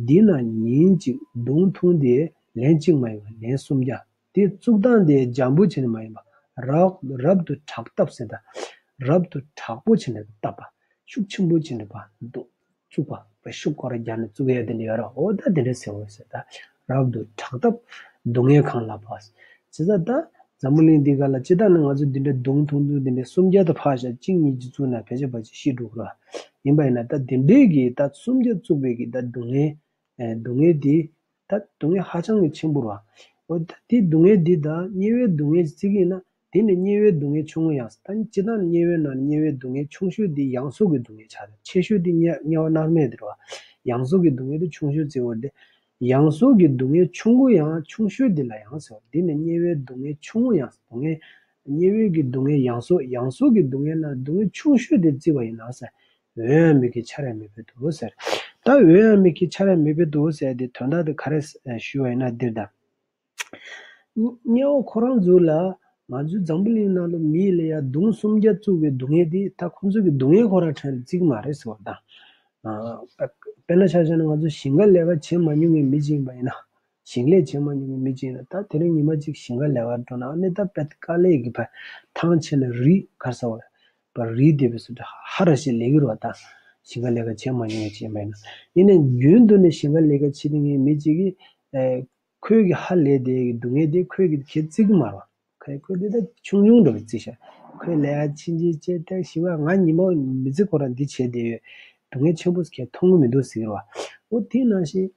འདི་ན་ཉིན་གཅིག་མདུང་ཐུང་དེ་ལན་གཅིག་མ་ཡིན་པ་ལན་སུམ་བརྒྱ། དེ་བཙུགས་སྟངས་དེ་འཇམ་པོ་བྱས་ནས་མ་ཡིན་པ། རབ་རབ་ཏུ་དྲག་བཏབ་ཟེར་ད། རབ་ཏུ་དྲག་པོ་བྱས་ནས་བཏབ་པ། ཤུགས་ཆེན་པོ་བྱས་ནས་བ་འདུག་བཙུགས་པ། བ་ཤུགས་སྐོར་རྒྱག་ནས་བཙུགས་ཡ་དེ་འདྲ་ཡོད་ར། འོ་ད་དེ་འདྲ་ཟེར་བ་ཟེར་ད། རབ་ཏུ་དྲག་བཏབ་སྡུག་བསྔལ་གང་ལགས་པ། བྱས་ཙང་ད་འཛམ་བུ་གླིང་འདི་ག་ལ་སྤྱིར་བཏང་ནི་ང་ཚོ་འདི་འདྲ་མདུང་ཐུང་ཐུང་འདི་འདྲ་སུམ་བརྒྱ་དང་ཕར་བཞག་གཅིག་གཉིས་ཀྱིས་བཙུགས་ན་ཕལ་ཆེར་ཕལ་ཆེར་ཤི་འགྲོ་གི་ར། ཡིན་པ་ཡིན་ན་ད་དེ་འདྲའི་གི་ད་སུམ་བརྒྱ་བཙུགས་པའི་གི་ད་སྡུག་བསྔལ། ཨེ། སྡུག་བསྔལ་འདི། ད་སྡུག་བསྔལ་ཧ་ཅང་གི་ཆེན་པོ་རེད་བ། འོ་ད་དེ་སྡུག་བསྔལ་འདི་དང་དམྱལ་བའི་སྡུག་བསྔལ་བརྩི་གི་ཡིན་ན། དེ་ནི་དམྱལ་བའི་སྡུག་བསྔལ་ཆུང་ངུ་ཡང་། ད་སྤྱིར་བཏང་དམྱལ་བའི་ནང་ནས་དམྱལ་བའི་སྡུག་བསྔལ་ཆུང་ཤོས་འདི་ཡང་སོས་ཀྱི་སྡུག་བསྔལ་ཆགས་རེད། ཆེ་ཤོས་འདི་དམྱལ་དམྱལ་བ་མནར་མེད་དེ་རེད་བ། ཡང་སོས་ཀྱི་སྡུག་བསྔལ་དེ་ཆུང་ཤོས་བརྩི་བ་དེ། ཡང་སོས་ཀྱི་སྡུག་བསྔལ་ཆུང་ངུ་ཡང་ཆུང་ཤོས་འདི་ལ་ཡང་ཟེར་བ། འདི་ནི་དམྱལ་བའི་སྡུག་བསྔལ་ཆུང་ངུ་ཡང་། སྡུག་བསྔལ། དམྱལ་བའི་གི་སྡུག་བསྔལ་ཡང་སོས། ཡང་སོས་ཀྱི་སྡུག་བསྔལ་ནང་སྡུག་བསྔལ་ཆུང་ཤོས་དེ་བརྩི་བ་ཡིན་ན་ཟེར། འོན་ཡང་མིག་གིས་ཆ་ར་མི་ཕོད་དོ་ཟེར། ད་འོན་ཡང་མིག་གིས་ཆ་ར་མི་ཕོད་དོ་ཟེར་དེ་དོན་དག་དེ་ག་རེ་ཞུ་བ་ཡིན་ན་འདིར་ད། དམྱལ་བ་ཁོ་རང་ཚོ་ལ་ང་ཚོའི་འཛམ་བུ་གླིང་ནང་ལ་མི་ལ་ཡ་མདུང་སུམ་བརྒྱ་བཙུགས་པའི་སྡུག་བསྔལ་དེ་ད་ཁོ་ཚོ་གི་སྡུག་བསྔལ་ཁོ་རང་ཁྲལ་བརྩི་གི་མ་རེད་ཟེར་བ་དང་། ཨ། དཔེར་ན་ཆ་བཞག་ན་ང་ཚོ་ཞིང་ཁ་ལས་ཀ་བྱེད་མ་མྱོང་མཁན་མི་གཅིག་ཡིན་པ་ཡིན་ན། ཞིང་ལས་བྱེད་མ་མྱོང་མཁན་མི་གཅིག་ཡིན་ན། ད་དེ་རིང་ཉི་མ་གཅིག་ཞིང་ཁ་ལས་ཀ་འགྲོ་ན་ཨ་ནི་ད་དཔེ་དཀའ་ལས་ཀྱི་བ་ཐང་ཆད་ནས་རི་གར་ས་བ་བ་རི་དེ་བས་སུ་ཧ་ར་ཞིག་ལས་ཀྱི་རེད་བ། ད་ཞིང་ཁ་ལས་ཀ་བྱེད་མ་མྱོང་མཁན་གཅིག་ཡིན་པ་ཡིན་ན། ཡིན་ནའི་རྒྱུན་དུ་ནས་ཞིང་ཁ་ལས་ཀ་བྱེད་མཁན་མི་གཅིག་གིས། ཨེ། ཁོས་ཀྱི་ཧ་ལས་དེ་གི་སྡུག་བསྔལ་དེ་ཁོས་ཀྱི་ཁྱེད་བརྩི་གི་མ་རེད་བ། ཁོས་ཁོས་དེ་ད་ཆུང་ཆུང་འདྲ་བོ་བརྩི་ཤག་ཁོས་ལས་ཀ་ཕྱིན་ཅི་བྱས་ཏེ་ཞིག་བ། ང་ཉི་མ་མི་ཚེ་ཁོ་རང་འདི་བྱས་བསྡད་ཡོད། སྡུག་བསྔལ་ཆེན་པོ་ཁྱེད་མཐོང་གི་མི་འདུག་ཟེར་གི་རེད་བ། འོ་དེ་ནང་བཞིན་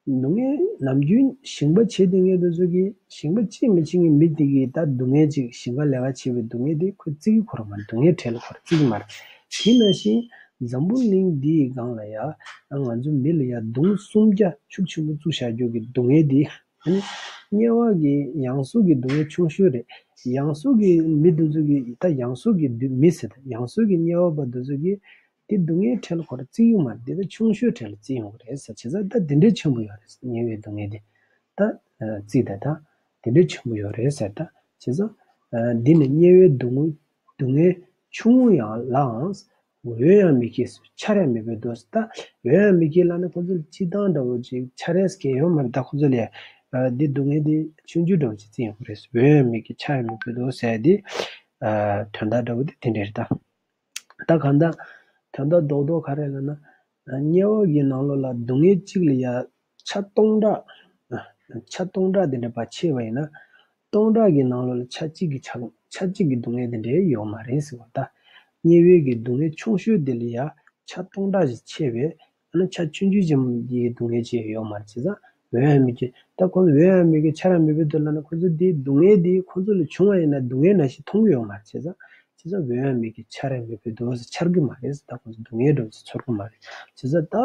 སྡུག་བསྔལ་ནམ་རྒྱུན་ཞིང་པ་བྱེད་བསྡད་མཁན་དེ་ཚོ་གིས། ཞིང་པ་བྱེད་མི་བྱེད་མཁན་མི་དེ་གིས་ད་སྡུག་བསྔལ་ཅིག་ཞིང་ཁ་ལས་ཀ་བྱེད་པའི་སྡུག་བསྔལ་དེ་ཁོས་བརྩི་གི་ཁོ་རང་མ་རེད། སྡུག་བསྔལ་ཁྲལ་ལ་ཁོ་རང་བརྩི་གི་མ་རེད། དེ་ནང་བཞིན་འཛམ་བུ་གླིང་འདིའི་སྒང་ལ་ཡ། ང་ཚོ་མི་ལ་ཡ་མདུང་སུམ་བརྒྱ་ཤུགས་ཆེན་པོ་བཙུགས་བཞག་རྒྱུ་གི་སྡུག་བསྔལ་དེ། ཨ་ནི་དམྱལ་བ་གི་ཡང་སོས་ཀྱི་སྡུག་བསྔལ་ཆུང་ཤོས་རེད། ཡང་སོས་ཀྱི་མི་དེ་ཚོ་གི། ད་ཡང་སོས་ཀྱི་སྡུག་མི་ཟེར། ད་ཡང་སོས་ཀྱི་དམྱལ་བ་པ་དེ་ཚོ་གིས་དེ་སྡུག་བསྔལ་ཁྲལ་ཁོ་རང་བརྩི་ཡོང་མ་རེད། དེ་ད་ཆུང་ཤོས་ཁྲལ་བརྩི་ཡོང་གི་རེད་ཟེར། བྱས་ཙང་ད་དེ་འདྲའི་ཆེན་པོ་ཡོད་རེད། དམྱལ་བའི་སྡུག་བསྔལ་དེ། ད་ ཨ་རྩིས་ད་ད་དེ་འདྲའི་ཆེན་པོ་ཡོད་རེད་ཟེར། ད་བྱས་ཙང་ཨ་འདི་ནི་དམྱལ་བའི་སྡུག་བསྔལ་སྡུག་བསྔལ་ཆུང་ངུ་ཡང་ལའང་། འོན་ཡང་མི་སྐྱེ། འཆར་ཡང་མི་འབད་དོ། ད་འོན་ཡང་མི་སྐྱེ་ལབ་ན་ཁོ་ཚོ་ལ་སྤྱིར་བཏང་འདྲ་བོ་ཅིག་འཆར་ཡས་སྐད་ཡོད་མ་རེད། ད་ཁོ་ཚོ་ལ་ཨ་འདི་སྡུག་བསྔལ་འདི་ཆུང་ཆུང་འདྲ་བོ་ཅིག་བརྩི་ཡོང་གི་རེད། འོན་ཡང་མི་སྐྱེ། འཆར་ཡང་མི་འབད་དོ་ཟེར་འདི་ཨ་དོན་དག་འདྲ་བོ་དེ་དེ་འདྲ་རེད། ད་ད་གང་ལྟར་དོན་དག་རྡོག་རྡོག་ག་རེ་ལབ་ན། དམྱལ་བ་གི་ནང་ལོགས་ལ་སྡུག་བསྔལ་གཅིག་ལ་ཡ་ཆ་སྟོང་ཕྲག་ཆ་སྟོང་ཕྲག་དེ་འདྲ་ཕར་ཕྱེ་བ་ཡིན་ན། སྟོང་ཕྲག་གི་ནང་ལོགས་ལ་ཆ་གཅིག་གི་ཆ་ཆ་གཅིག་གི་སྡུག་བསྔལ་དེ་འདྲ་ཡོད་མ་རེད་ཟེར་བ། ད་དམྱལ་བའི་གི་སྡུག་བསྔལ་ཆུང་ཤོས་དེ་ལ་ཡ་ཆ་སྟོང་ཕྲག་ཞིག་ཕྱེ་བས། ཨ་ནི་ཆ་ཆུང་ཆུང་ཅན་གྱི་སྡུག་བསྔལ་ཅིག་ཡོད་མ་རེད། བྱས་ཙང་འོན་ཡང་མི་སྐྱེ། ད་ཁོང་ཚོ་འོན་ཡང་མི་སྐྱེ། འཆར་ཡང་མི་འབད་དོ་ལབ་ན་ཁོང་ཚོ་དེ་སྡུག་བསྔལ་དེ་ཁོང་ཚོ་ལ་བྱུང་བ་ཡིན་ན་སྡུག་བསྔལ་ནང་བཞིན་མཐོང་གི་ཡོད་མ་རེད། བྱས་ཙང་བྱས་ཙང་འོན་ཡང་མི་སྐྱེ། འཆར་ཡང་མི་འབད་དོ་ཟེར། འཆར་གི་མ་རེད་ཟེར། ད་ཁོང་ཚོ་སྡུག་བསྔལ་འདྲ་བོ་ཅིག་ཚོར་གི་མ་རེད། བྱས་ཙང་ད་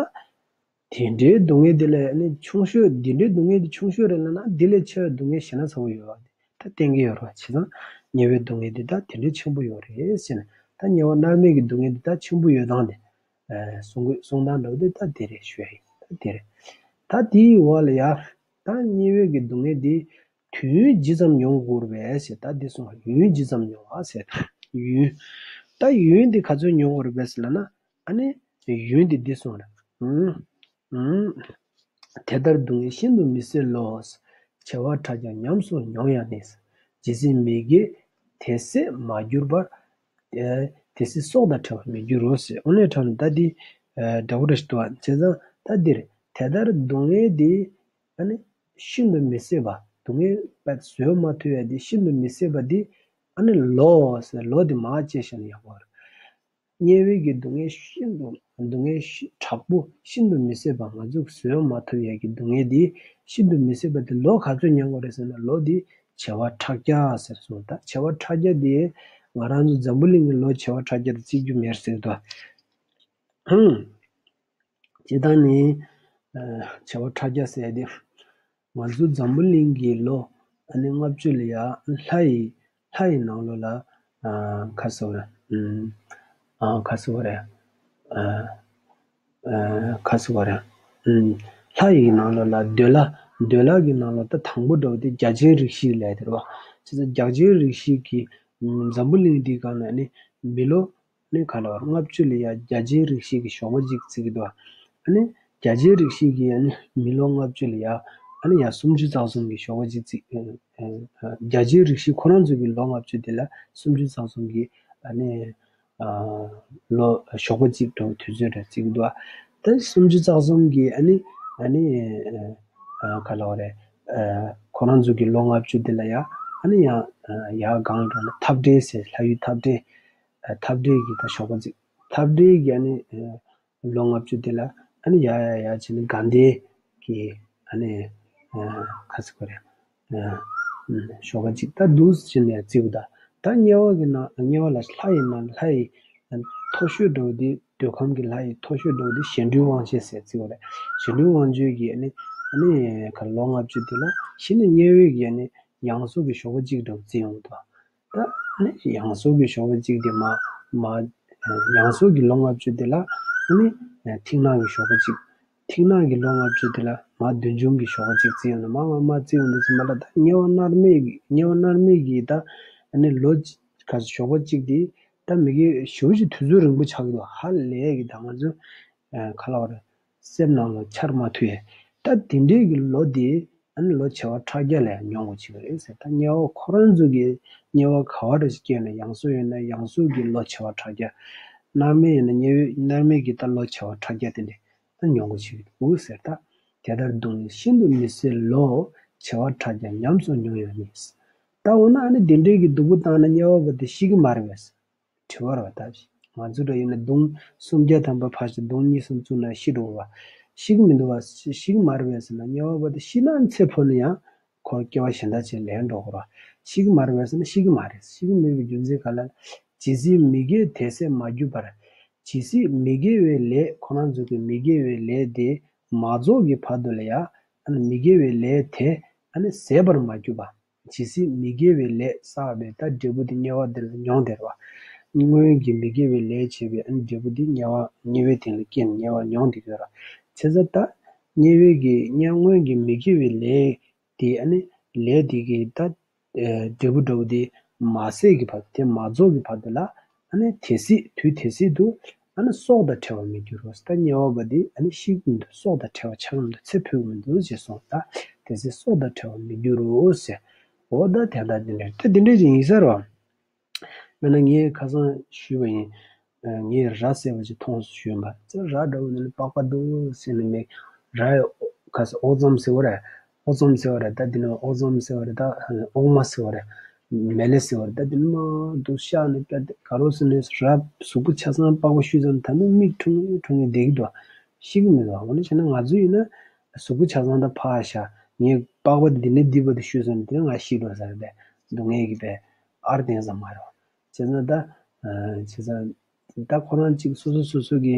དེ་འདྲའི་སྡུག་བསྔལ་དེ་ལས་ཨ་ནི་ཆུང་ཤོས་འདི་འདྲའི་སྡུག་བསྔལ་དེ་ཆུང་ཤོས་རེད་ལབ་ན་འདི་ལས་ཆེ་བའི་སྡུག་བསྔལ་ཞེ་ན་ཚ་བོ་ཡོད་པ་དེ་ད་བསྟན་གི་ཡོད་རེད་བ། བྱས་ཙང་དམྱལ་བའི་སྡུག་བསྔལ་དེ་ད་དེ་འདྲའི་ཆེན་པོ་ཡོད་རེད་ཟེར་ནས། ད་དམྱལ་བ་མནར་མེད་ཀྱི་སྡུག་བསྔལ་དེ་ད་ཆེན་པོ་ཡོད་སྟངས་དེ། གསུང་གི་གསུང་སྟངས་འདྲ་བོ་དེ་ད་དེ་རེད་ཞུ་ཡ་ཡིན། ད་དེ་རེད། ད་དེའི་འོག་ལ་ཡ། ད་དམྱལ་བའི་གི་སྡུག་བསྔལ་དེ་དུས་ཡུན་ཇི་ཙམ་མྱོང་དགོས་རེད་པས་ཟེར། ད་དེ་གསུངས། ཡུན་ཇི་ཙམ་མྱོང་བ་ཟེར། ཡུན། ད་ཡུན་དེ་ག་ཚོད་མྱོང་དགོས་རེད་པས་ཟེར་ལབ་ན། ཨ་ནི་ཡུན་དེ་འདི་གསུངས་རེད། ཨུམ། ཨུམ། དེ་ལྟར་སྡུག་བསྔལ་ཤིན་ཏུ་མི་བཟད་ལོ། བྱེ་བ་ཕྲག་བརྒྱ་ཉམས་སུ་མྱོང་ཡང་ནི། ཇི་སྲིད་མི་དགེ་དེ་ཟད་མ་གྱུར་པར། དེ་སྲིད་སྲོག་དང་བྲལ་བར་མི་འགྱུར་རོ་ཟེར། དངོས་གནས་དྲང་གནས་ད་འདི་འདྲ་པོ་རེ་ཞིག་འདུག་པ། བྱས་ཙང་ད་འདིར་དེ་ལྟར་སྡུག་བསྔལ་འདི་ཨ་ནི་ཤིན་ཏུ་མི་བཟད་པ། སྡུག་བསྔལ་བཟོད་མ་ཐུབ་ཡ་འདི་ཤིན་ཏུ་མི་བཟད་པ་འདི་ཨ་ནི་ལོ་ཟེར། ལོ་འདི་མར་བཅད་བཞག་ན་ཡག་པོ་རེད། དམྱལ་བའི་གི་སྡུག་བསྔལ་ཤིན་ཏུ་སྡུག་བསྔལ་ཤི་དྲག་པོ་ཤིན་ཏུ་མི་བཟད་པ། ང་ཚོས་བཟོད་མ་ཐུབ་ཡས་ཀྱི་སྡུག་བསྔལ་འདི་ཤིན་ཏུ་མི་བཟད་པ་འདི་ལོ་ག་ཚོད་མྱོང་དགོས་རེད་ཟེར་ན། ལོ་འདི་བྱེ་བ་ཕྲག་བརྒྱ་ཟེར་སོང་། ད་བྱེ་བ་ཕྲག་བརྒྱ་འདི་ང་རང་ཚོ་འཛམ་བུ་གླིང་གི་ལོ་བྱེ་བ་ཕྲག་བརྒྱ་དང་བརྩི་རྒྱུ་མེད་ཟེར་དོ། ཧུམ། སྤྱིར་བཏང་ནི་ཨ་བྱེ་བ་ཕྲག་བརྒྱ་ཟེར་ཡ་འདི། ང་ཚོ་འཛམ་བུ་གླིང་གི་ལོ་ཨ་ནི་ལྔ་བཅུ་ལ་ཡ་ལྷ་ཡི་ལྷ་ཡི་ནང་ལོགས་ལ་ཨ་ག་རེ་ཟེར་དགོས་རེད། ཨུམ། ཨ་ག་རེ་ཟེར་དགོས་རེད། ཨ་ཨ་ག་རེ་ཟེར་དགོས་རེད། ཨུམ། ལྷ་ཡི་ནང་ལོགས་ལ་འདོད་ལྷ། འདོད་ལྷ་གི་ནང་ལོགས་ད་དང་པོ་འདྲ་བོ་དེ་བརྒྱ་བྱིན་རིགས་བཞི་ལབ་དེ་རེད་བ། བྱས་ཙང་བརྒྱ་བྱིན་རིགས་བཞི་གི་ཨུམ་འཛམ་བུ་གླིང་འདིའི་སྒང་ལ་ནི་མི་ལོ་ནི་ག་ལ་བར་ལྔ་བཅུ་ལ་ཡ་བརྒྱ་བྱིན་རིགས་བཞི་གི་ཞོགས་པ་གཅིག་བརྩི་གི་འདུག་ཨ་ནི་བརྒྱ་བྱིན་རིགས་བཞི་གི་ཨ་ནི་མི་ལོ་ལྔ་བཅུ་ལ་ཡ་ཨ་ནི་ཡ་སུམ་ཅུ་རྩ་གསུམ་གི་ཞོགས་པ་གཅིག་བརྩི། ཨ་ཨ་བརྒྱ་བྱིན་རིགས་བཞི་ཁོ་རང་ཚོ་གི་ལོ་ལྔ་བཅུ་དེ་ལ་སུམ་ཅུ་རྩ་གསུམ་གི་ཨ་ནི་ཨ་ལོ་ཞོགས་པ་གཅིག་འགྲོ་དུས་ཚོད་རེ་བརྩི་གི་འདུག་ཨ་ད་སུམ་ཅུ་རྩ་གསུམ་གི་ཨ་ནི་ཨ་ནི་ཨ་ག་ལ་བ་རེད། ཨ་ཁོ་རང་ཚོ་གི་ལོ་ལྔ་བཅུ་དེ་ལ་ཡ་ཨ་ནི་ཡ་ཨ་ཡ་གང་འགྲོ་ན་འཐབ་བྲལ་ཟེར། ལྷ་ཡུལ་འཐབ་བྲལ། ཨ་འཐབ་བྲལ་གྱི་ད་ཞོགས་པ་གཅིག་འཐབ་བྲལ་གྱི་ཨ་ནི་ཨ་ལོ་ལྔ་བཅུ་དེ་ལ་ཨ་ནི་ཡ་ཡ་ཡ་བྱས་ནས་དགའ་ལྡན་གྱི་ཨ་ནི་ཨ་ག་ཟེར་དགོས་རེད། ཨ་ཨ་ཞོགས་པ་གཅིག་ད་འདུག་སེ་བྱས་ནས་བརྩི་དགོས། ད་ད་དམྱལ་བ་གི་ནང་དམྱལ་བ་ལ་ལྷ་ཡི་ནང་ལྷ་ཡི་མཐོ་ཤོས་འདྲ་བོ་དེ་འདོད་ཁམས་ཀྱི་ལྷ་ཡི་མཐོ་ཤོས་འདྲ་བོ་དེ་གཞན་འདུལ་དབང་བྱེད་ཟེར་བརྩི་བ་རེད། གཞན་འདུལ་དབང་བྱེད་ཀྱི་ཨ་ནི་ཨ་ནི་ག་ལོ་ལྔ་བཅུ་དེ་ལ་གཞི་ནས་དམྱལ་བའི་གི་ཨ་ནི་ཡང་སོས་ཀྱི་ཞོགས་པ་གཅིག་འདྲ་བོ་བརྩི་ཡོང་གི་འདུག་ད་ནི་ཡང་སོས་ཀྱི་ཞོགས་པ་གཅིག་དེ་མ་མ་ཡང་སོས་ཀྱི་ལོ་ལྔ་བཅུ་དེ་ལ་ནི་མཐིང་ནག་གི་ཞོགས་པ་གཅིག་མཐིང་ནག་གི་ལོ་ལྔ་བཅུ་དེ་ལ་མ་བདུད་འཇོམས་ཀྱི་ཞོགས་པ་གཅིག་བརྩི་ཡོང་ན། མ་མ་མ་བརྩི་ཡོང་དུས་ཙམ་པ་ལ་ད་དམྱལ་བ་མནར་མེད་ཀྱི་དམྱལ་བ་མནར་མེད་ཀྱི་ད་ནི་ལོ་ག་ཞོགས་པ་གཅིག་དེ་ད་མི་དགེ་ཞེ་པོ་ཅིག་དུས་ཚོད་རིང་པོ་ཆགས་ཀྱི་འདུག་ཧ་ལས་ཀྱི་ད་ང་ཚོ་ག་ལ་བ་རེད། སེམས་ནང་ལ་འཆར་མ་ཐུབ་ཡས། ད་དེ་འདྲའི་གི་ལོ་དེ་ཨ་ནི་ལོ་བྱེ་བ་ཕྲག་བརྒྱ་ལ་ཡང་མྱོང་དགོས་བྱེད་ཀྱི་རེད་ཟེར། ད་དམྱལ་བ་ཁོ་རང་ཚོ་གི་དམྱལ་བ་ག་བ་འདྲ་ཞིག་སྐྱེས་ན་ཡང་སོས་ཡོད་ན་ཡང་སོས་ཀྱི་ལོ་བྱེ་བ་ཕྲག་བརྒྱ། མནར་མེད་ཡིན་ན་དམྱལ་བའི་མནར་མེད་ཀྱི་ད་ལོ་བྱེ་བ་ཕྲག་བརྒྱ་དེ་འདྲ་ད་མྱོང་དགོས་བྱེད་ཀྱི་འདུག་ཟེར། ད་དེ་ལྟར་སྡུག་བསྔལ་ཤིན་ཏུ་མི་བཟད་ལོ། བྱེ་བ་ཕྲག་བརྒྱ་ཉམས་སུ་མྱོང་ཡང་ནི། ད་འོ་ན་ཨ་ནི་དེ་འདྲའི་གི་སྡུག་པོ་བཏང་ན་དམྱལ་བ་བ་དེ་ཤི་གི་མ་རེད་པས། དྲི་བ་རེད་པ། ད་ང་ཚོ་འདྲ་ཡིན་ན་མདུང་སུམ་བརྒྱ་ཐམ་པ་ཕར་ཞོག་མདུང་གཉིས་གསུམ་བཙུགས་ན་ཤི་འགྲོ་བ། ཤི་གི་མི་འདུག་བ། ཤི་གི་མ་རེད་པས་ཟེར་ན་དམྱལ་བ་བ་དེ་ཤི་ན་ཚེ་འཕོས་ན་ཡང་ཁོ་སྐྱེ་བ་གཞན་དག་ཅིག་ལེན་འགྲོ་དགོས་རེད་པ། ཤི་གི་མ་རེད་པས་ཟེར་ན་ཤི་གི་མ་རེད། ཤི་གི་མེད་པའི་རྒྱུ་མཚན་ག་ལ། ཇི་སྲིད་མི་དགེ་དེ་ཟད་མ་གྱུར་པར། ཇི་སྲིད་མི་དགེ་བའི་ལས་ཁོ་རང་ཚོ་གི་མི་དགེ་བའི་ལས་དེ་མ་རྫོགས་ཀྱི་བར་དུ་ལ་ཡ་ཨ་ནི་མི་དགེ་བའི་ལས་དེ་ཨ་ནི་ཟད་པར་མ་གྱུར་པ། ཇི་སྲིད་མི་དགེ་བའི་ལས་བསགས་པའི་ད་འབྲས་བུ་དེ་དམྱལ་བ་འདི་ལ་མྱོང་བསྡད་རེད་པ། སྔོན་གྱི་མི་དགེ་བའི་ལས་བྱས་པའི་ཨ་ནི་འབྲས་བུ་དེ་དམྱལ་བ་དམྱལ་བའི་སྟེང་ལ་སྐྱེས་ནས་དམྱལ་བ་མྱོང་བསྡད་ཀྱི་ཡོད་རེད། བྱས་ཙང་ད་དམྱལ་བའི་གི་དམྱལ་སྔོན་གྱི་མི་དགེ་བའི་ལས་ དེ་ཨ་ནི་ལས་དེ་གི་ད་འབྲས་བུ་འདྲ་བོ་དེ་མ་ཟད་ཀྱི་བར་དུ། དེ་མ་རྫོགས་ཀྱི་བར་དུ་ལ་ཨ་ནི་དེ་སྲིད་དུས་དེ་སྲིད་དུ་ཨ་ནི་སྲོག་དང་བྲལ་བར་མི་འགྱུར་རོ། ད་དམྱལ་བ་པ་དེ་ཨ་ནི་ཤི་གི་མི་འདུག། སྲོག་དང་བྲལ་བར་འཆར་གི་མི་འདུག། ཚེ་འཕོས་ཀྱི་མི་འདུག་ཅེས་གསུངས། ད་དེ་སྲིད་སྲོག་དང་བྲལ་བར་མི་འགྱུར་རོ་ཟེར། འོ་ད་དེ་འདྲ་དེ་འདྲ་ད་དེ་འདྲ་ཅིག་ཡིན་ས་རེད་བ། དཔེར་ན་ངས་ཁ་སང་ཞུས་པ་ཡིན། ངས་ར་ཟེར་བ་ཅིག་མཐོང་སོང་ཞུས་པ། ཙི་ར་འདྲ་བོ་ནི་པགས་པ་འདུག་ཟེར་ནས་མེད། ར་ཡི་ཁ་སང་ཨོ་ཙམ་ཟེར་བ་རེད། ཨོ་ཙམ་ཟེར་བ་རེད། ད་འདི་ནི་ཨོ་ཙམ་ཟེར་བ་རེད། ད་ཨོག་མ་ཟེར་བ་རེད། མེ་ལེ་ཟེར་བ་རེད། ད་འདི་ནི་མ་འདུག་ཤག་ནས་པད་ག་རོ་ཟེར་ནས་ར་གཟུགས་པོ་ཆ་ཚང་པགས་པ་བཤུས་ཙམ་ད་ནི་མིག་ཁྲུང་ཁྲུང་ངེ་བསྡད་ཀྱི་འདུག། ཤི་གི་མི་འདུག། འོ་ན་བྱས་ན་ང་ཚོ་ཡིན་ན་གཟུགས་པོ་ཆ་ཚང་ད་ཕག་ཤག། ངས་པགས་པ་འདི་ནས་འདི་བར་དུ་བཤུས་ཙམ་དེ་ང་ཤི་འགྲོ་ས་རེད། སྡུག་བསྔལ་གྱི་པད་ཨར་བསྟན་ཙམ་མ་རེད། བྱས་ཙང་ད། བྱས་ཙང་ད་ཁོ་རང་གཅིག་སོ་སོ་སོ་སོ་གི་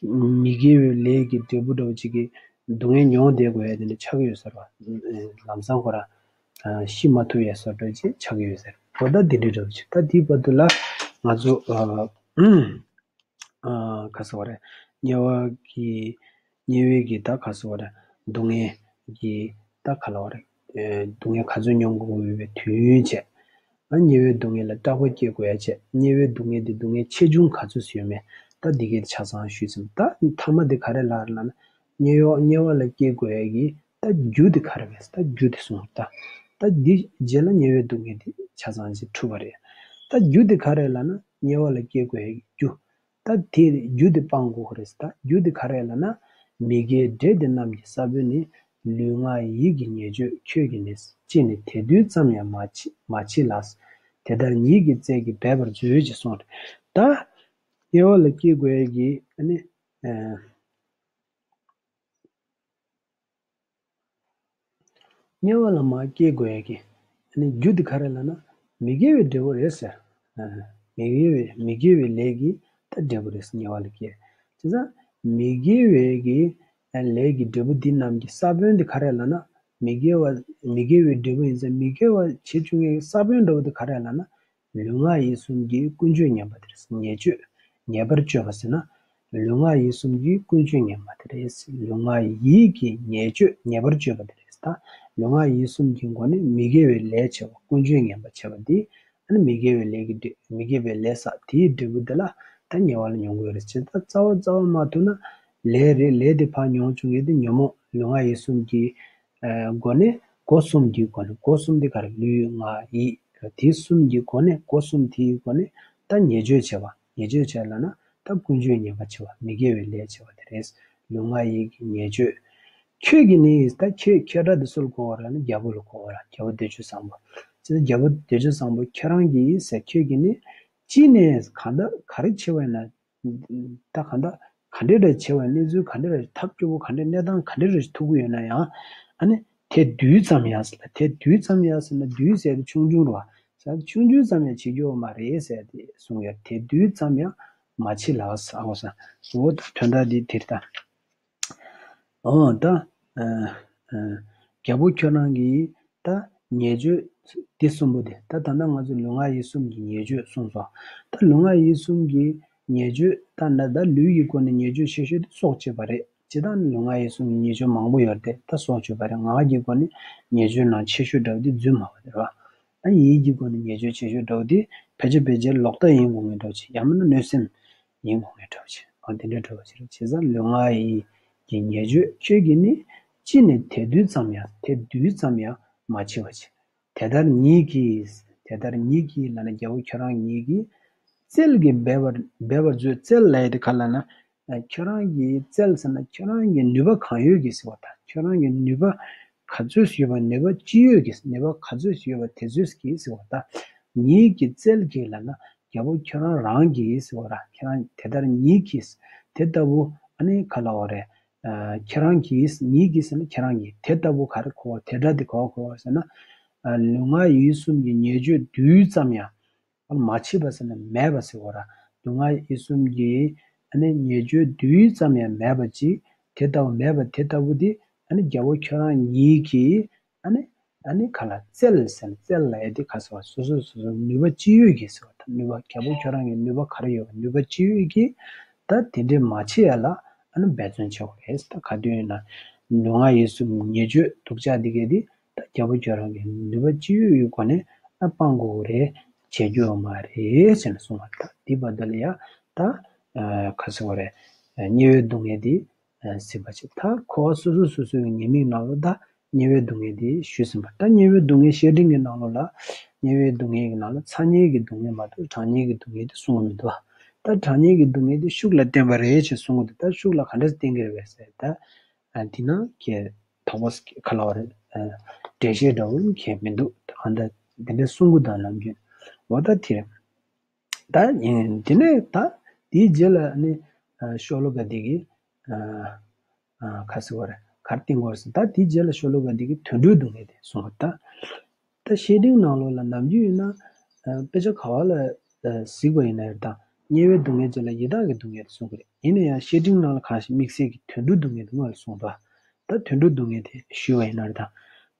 མི་དགེ་བའི་ལས་ཀྱི་འབྲས་བུ་འདྲ་བོ་གཅིག་གི་སྡུག་བསྔལ་མྱོང་བསྡད་དགོས་ཡ་དེ་འདྲ་ཆགས་ཀྱི་ཡོད་ས་རེད་བ། ལམ་སང་ཁོ་རང་ཤི་མ་ཐུབ་ཡ་བཟོ་འདྲ་ཅིག་ཆགས་ཀྱི་ཡོད་ས་རེད། འོ་ད་དེ་འདྲ་འདྲ་བོ་ཅིག་ད་དེའི་བར་དུ་ལ་ང་ཚོ་ག་ཟེར་བ་རེད། དམྱལ་བ་གི་དམྱལ་བའི་གི་ད་ག་ཟེར་བ་རེད། སྡུག་བསྔལ་གྱི་ད་ག་ལ་བ་རེད། སྡུག་བསྔལ་ག་ཚོད་མྱོང་དགོས་པའི་དུས་ཡུན་བྱས། ཨ་དམྱལ་བའི་སྡུག་བསྔལ་ལ་སྐྲག་པ་སྐྱེ་དགོས་ཡ་བྱས། དམྱལ་བའི་སྡུག་བསྔལ་དེ་སྡུག་བསྔལ་ཆེ་ཆུང་ག་ཚོད་ཡོད་མེད་ད་འདི་གའི་ཆ་ཚང་ཞུས་ཟིན། ད་མཐའ་མ་དེ་ག་རེ་ལབ་རེད་ལབ་ན། དམྱལ་བ་དམྱལ་བ་ལ་སྐྱེ་དགོས་ཡ་གི་ད་རྒྱུ་དེ་ག་རེ་རེད། ད་རྒྱུ་དེ་གསུངས། ད་ད་འདི་རྗེས་ལ་དམྱལ་བའི་སྡུག་བསྔལ་དེ་ཆ་ཚང་ཅིག་འཁྲུལ་པ་རེད། ད་རྒྱུ་དེ་ག་རེ་ལབ་ན་དམྱལ་བ་ལ་སྐྱེ་དགོས་ཡ་གི་རྒྱུ། ད་དེ་རྒྱུ་དེ་སྤང་དགོས་རེད། ད་རྒྱུ་དེ་ག་རེ་ལབ་ན། མི་དགེ་འབྲས་དེ་རྣམས་ཀྱི་ས་བོན་ནི། ལུས་ངག་ཡིད་ཀྱི་ཉེས་སྤྱོད་ཁྱོད་ཀྱིས་ནི། ཅི་ནས་དེ་དུས་ཙམ་ཡང་མ་མཆིས་མ་མཆིས་ལགས། དེ་ལྟར་ཉིད་ཀྱི་རྩལ་གྱིས་འབད་པར་མཛོད་ཅེས་གསུངས་རེད། ད་དམྱལ་བ་ལ་སྐྱེ་དགོས་ཡ་གི་ཨ་ནི། ཨ། དམྱལ་བ་ལ་མར་སྐྱེ་དགོས་ཡ་གི་ཨ་ནི་རྒྱུ་དེ་ག་རེ་ལབ་ན། མི་དགེ་བའི་འབྲས་བུ་རེད་ཟེར། ཨ། མི་དགེ་བའི་མི་དགེ་བའི་ལས་ཀྱི་ད་འབྲས་བུ་རེད་ཟེར། དམྱལ་བ་ལ་སྐྱེ། བྱས་ཙང་མི་དགེ་བའི་གི་ཨ་ལས་ཀྱི་འབྲས་བུ་འདི་རྣམས་ཀྱི་ས་བོན་དེ་ག་རེ་ལབ་ན། མི་དགེ་བ་མི་དགེ་བའི་འབྲས་བུ་ཡིན་ཙང་མི་དགེ་བ་བྱེད་བཅུག་མཁན་གྱི་ས་བོན་འདྲ་བོ་དེ་ག་རེ་ལབ་ན། ལུས་ངག་ཡིད་གསུམ་གྱི་ཀུན་སྤྱོད་ངན་པ་དེ་རེད། ཉེས་སྤྱོད། ཉེས་པར་སྤྱོད་པ་ཟེར་ན། ལུས་ངག་ཡིད་གསུམ་གྱི་ཀུན་སྤྱོད་ངན་པ་དེ་རེད། ལུས་ངག་ཡིད་ཀྱི་ཉེས་སྤྱོད་ཉེས་པར་སྤྱོད་པ་དེ་རེད། ད་ལུས་ངག་ཡིད་གསུམ་གྱི་སྒོ་ནས་མི་དགེ་བའི་ལས་བྱས་པ། ཀུན་སྤྱོད་ངན་པ་བྱས་པ་འདི་ཨ་ནི་མི་དགེ་བའི་ལས་ཀྱི་འབྲས་མི་དགེ་བའི་ལས་བསགས་དེའི་འབྲས་བུ་དེ་ལ་ད་དམྱལ་བ་ལ་མྱོང་དགོས་རེད། བྱས་ཙང་རྩ་བ་རྩ་བ་མ་ཐུག་ན་ལས་རེད། ལས་དེ་ཕར་མྱོང་བཅུག་མཁན་དེ་ཉོན་མོངས་ལུས་ངག་ཡིད་གསུམ་གྱི་སྒོ་ནས་སྒོ་གསུམ་གྱི་སྒོ་ནས། སྒོ་གསུམ་དེ་ག་རེ། ལུས་ངག་ཡིད། དེ་གསུམ་གྱི་སྒོ་ནས། སྒོ་གསུམ་དེའི་སྒོ་ནས་ད་ཉེས་སྤྱོད་བྱས་པ། ཉེས་སྤྱོད་བྱས་ལབ་ན་ད་ཀུན་སྤྱོད་ངན་པ་བྱས་པ། མི་དགེ་བའི་ལས་བྱས་པ་དེ་རེད། ལུས་ངག་ཡིད་ཀྱི་ཉེས་སྤྱོད། ཁྱོད་ཀྱིས་ནི། ད་ཁྱོད་ཁྱོད་སྒྲ་དེ་སུ་ལ་གོ་བ་རེད་ན། རྒྱལ་པོ་ལ་གོ་བ་རེད། རྒྱལ་པོ་བདེ་སྤྱོད་བཟང་པོ། ཅི་ལྟར་རྒྱལ་པོ་བདེ་སྤྱོད་བཟང་པོ་ཁྱོད་རང་གིས་ཟེར། ཁྱོད་ཀྱིས་ནི་ཅི་ནས་གང་ལྟར་ག་རེ་བྱས་པ་ཡིན་ན། ད་གང་ལྟར་ག་འདྲ་འདྲ་བྱས་པ་ཡིན། གནས་ཚུལ་ག་འདྲ་འདྲ་ཐབས་སྐྱོ་པོ་ག་འདྲ་གནས་སྟངས་ག་འདྲ་འདྲ་ཐུག་གི་ཡོད་ན་ཡང་། ཨ་ནི་དེ་དུས་ཙམ་ཡང་ཟེར་ལ། དེ་དུས་ཙམ་ཡང་ཟེར་ན། དུས་ཟེར་དེ་ཆུང་ཆུང་རེད་བ། ཟེར་ཆུང་ཆུང་ཙམ་ཡང་བྱེད་རྒྱུ་མ་རེད་ཟེར་དེ་གསུངས་ཡོད། དེ་དུས་ཙམ་ཡང་མ་མཆིས་ལགས་ཟེར། ཨོ་ཟེར། འོ་ད་དོན་དག་འདི་དེ་རེད་ད། འོ་ད། ཨ་ཨ་རྒྱལ་པོ་ཁྱོད་རང་གིས་ད་ཉེས་སྤྱོད་འདི་གསུམ་པོ་དེ། ད་ད་ལྟ་ང་ཚོ་ལུས་ངག་ཡིད་གསུམ་གྱི་ཉེས་སྤྱོད་གསུངས་སོང་། ད་ལུས་ངག་ཡིད་གསུམ་གྱི་ཉེས་སྤྱོད་ད་ན་ད་ལུས་ཀྱི་སྒོ་ནས་ཉེས་སྤྱོད་ཆེ་ཤོས་དེ་སྲོག་གཅོད་པ་རེད། སྤྱིར་བཏང་ལུས་ངག་ཡིད་གསུམ་གྱི་ཉེས་སྤྱོད་མང་པོ་ཡོད་རེད་དེ། ད་སྲོག་གཅོད་པ་རེད། ངག་གི་སྒོ་ནས་ཉེས་སྤྱོད་ནང་ཆེ་ཤོས་འདྲ་བོ་དེ་རྫུན་སྨྲ་བ་དེ་རེད་བ། ཨ་ཡིད་ཀྱི་སྒོ་ནས་ཉེས་སྤྱོད་ཆེ་ཤོས་འདྲ་བོ་དེ་ཕལ་ཆེར་ཕལ་ཆེར་ལོག་ལྟ་ཡིན་དགོས་ངེས་འདྲ་བོ་ཅིག། ཡང་མིན་ན་གནོད་སེམས་ཡིན་དགོས་ངེས་འདྲ་བོ་ཅིག། ཨ་དེ་འདྲ་འདྲ་བོ་ཅིག་རེད། བྱས་ཙང་ལུས་ངག་ཡིད་ཀྱི་ཉེས་སྤྱོད་ཁྱོད་ཀྱིས་ནི་ཅི་ནས་དེ་དུས་ཙམ་ཡང་། དེ་དུས་ཙམ་ཡང་མ་མཆིས་པ་ཅིག། དེ་ལྟར་ཉིད་ཀྱིས། དེ་ལྟར་ཉིད་ཀྱིས་ལབ་ན་རྒྱལ་པོ་ཁྱོད་རང་ཉིད་ཀྱིས་རྩལ་གྱིས་འབད་པར་འབད་པར་མཛོད། རྩལ་ལབ་ཡ་དེ་ག་ལབ་ན། ཨ་ཁྱོད་རང་གི་རྩལ་ཟེར་ན་ཁྱོད་རང་གི་ནུས་པ་གང་ཡོད་ཀྱིས་ཟེར་བ་དང་། ཁྱོད་རང་གི་ནུས་པ་ག་ཚོད་ཡོད་པ། ནུས་པ་ཅི་ཡོད་ཀྱིས། ནུས་པ་ག་ཚོད་ཡོད་པ་དེ་ཚོད་ཀྱིས་ཟེར་བ་དང་། ཉིད་ཀྱི་རྩལ་གྱིས་ལབ་ན་རྒྱལ་པོ་ཁྱོད་རང་རང་གིས་ཟེར་བ་ར། ཁྱོད་རང་དེ་ལྟར་ཉིད་ཀྱིས་དེ་ལྟ་བུ་ཨ་ནི་ག་ལབ་དགོས་རེད། ཨ་ཁྱོད་རང་གིས། ཉིད་ཀྱིས་ཟེར་ན་ཁྱོད་རང་གིས། དེ་ལྟ་བུ་ག་རེ་གོ་བ། དེ་འདྲ་དེ་ག་བ་གོ་བ་ཟེར་ན། ཨ་ལུས་ངག་ཡིད་གསུམ་གྱི་ཉེས་སྤྱོད་དུས་ཙམ་ཡང་། མ་མཆིས་པ་ཟེར་ན་མེད་པ་ཟེར་བ་ར། ལུས་ངག་ཡིད་གསུམ་གྱི་ཨ་ནི་ཉེས་སྤྱོད་དུས་ཙམ་ཡང་མེད་པ་ཅིག། དེ་ལྟ་བུ་མེད་པ་དེ་ལྟ་བུ་དེ་ཨ་ནི་རྒྱལ་པོ་ཁྱོད་རང་ཉིད་ཀྱིས་ཨ་ནི་ཨ་ནི་ག་ལབ། རྩལ་ཟེར་ན། རྩལ་ལབ་ཡ་དེ་ག་ཟེར་བ། སོ་སོ་སོ་སོ་ནུས་པ་ཅི་ཡོད་ཀྱིས་ཟེར་བ་དང་། ནུས་པ། རྒྱལ་པོ་ཁྱོད་རང་གི་ནུས་པ་ག་རེ་ཡོད་པ། ནུས་པ་ཅི་ཡོད་ཀྱིས་ད་དེ་འདྲས་མ་བྱེད་ཡ་ལ་ཨ་ནི་འབད་བརྩོན་བྱེད་དགོས་རེད། ད་ག་དུས་ཡིན་ན་ལུས་ངག་ཡིད་གསུམ་ཉེས་སྤྱོད་སྡུག་ཅག་འདི་གས་དེ་ ད་རྒྱལ་པོ་ཁྱོད་རང་གི་ནུས་པ་ཅི་ཡོད་ཡོད་སྒོ་ནས་ཨ་སྤང་དགོས་རེད། བྱེད་རྒྱུ་ཡོད་མ་རེད་ཟེར་ནས་གསུངས་པ། ད་འདི་བར་དུ་ལ་ཡ་ད་ཨ་ག་ཟེར་བ་རེད། ཨ་དམྱལ་བའི་སྡུག་བསྔལ་འདི་ཨ་ཟིན་པ་བྱས། ད་འཁོར་བ་སོ་སོ་སོ་སོའི་ཉེས་དམིགས་ནང་ལོགས་ད་དམྱལ་བའི་སྡུག་བསྔལ་འདི་ཞུས་ཟིན་པ། ད་དམྱལ་བའི་སྡུག་བསྔལ་བཤེས་སྤྲིང་གི་ནང་ལོགས་ལ་དམྱལ་བའི་སྡུག་བསྔལ་གྱི་ནང་ལ་ཚ་དམྱལ་གྱི་སྡུག་བསྔལ་མ་གཏོགས་གྲང་དམྱལ་གྱི་སྡུག་བསྔལ་འདི་གསུང་གི་མི་འདུག་ད་གྲང་དམྱལ་གྱི་སྡུག་བསྔལ་འདི་ཤུགས་ལ་བརྟེན་པ་རེད་ཅེས་གསུང་གི་འདུག་ད་ཤུགས་ལ་ག་འདྲས་བརྟེན་གྱི་རེད་པས་ཟེར། ད་ཨ་འདི་ན་ཁྱེད་དོགས་པ་ག་ལ་བ་རེད། ཨ་འགྲེལ་བཤད་འདྲ་བོ་ཁྱེད་མི་འདུག་ད་གང་ལྟར་འདི་འདྲས་གསུང་གི་འདུག་ནམ་རྒྱུན། འོ་ད་དེ་རེད། ད་ཡིན་དེ་ནས་ད་དེའི་རྗེས་ལ་ནི་ཨ་ཤོ་ལོ་ཀ་འདི་གི་ཨ་ཨ་ག་ཟེར་བ་རེད། གར་སྟེང་བར་སུ་ད་དེའི་རྗེས་ལ་ཤོ་ལོ་ཀ་འདི་གི་དུད་འགྲོའི་སྡུག་བསྔལ་དེ་གསུངས་པ། ད་ད་བཤེས་སྤྲིང་ནང་ལོགས་ལ་ནམ་རྒྱུན་ཡིན་ན་ཨ་དཔེ་ཆ་ག་བ་ལ་ཨ་གཟིགས་པ་ཡིན་ན་ཡང་ད་དམྱལ་བའི་སྡུག་བསྔལ་རྗེས་ལ་ཡི་དྭགས་ཀྱི་སྡུག་བསྔལ་དེ་གསུངས་ཀྱི་རེད། ཡིན་ན་ཡང་བཤེས་སྤྲིང་ནང་ལ་གང་ཞིག་དམིགས་བསལ་གྱི་དུད་འགྲོའི་སྡུག་བསྔལ་དེ་སྔོན་ལ་གསུངས་པ། ད་དུད་འགྲོའི་སྡུག་བསྔལ་དེ་ཞུས་པ་ཡིན་ན་རེད། ད་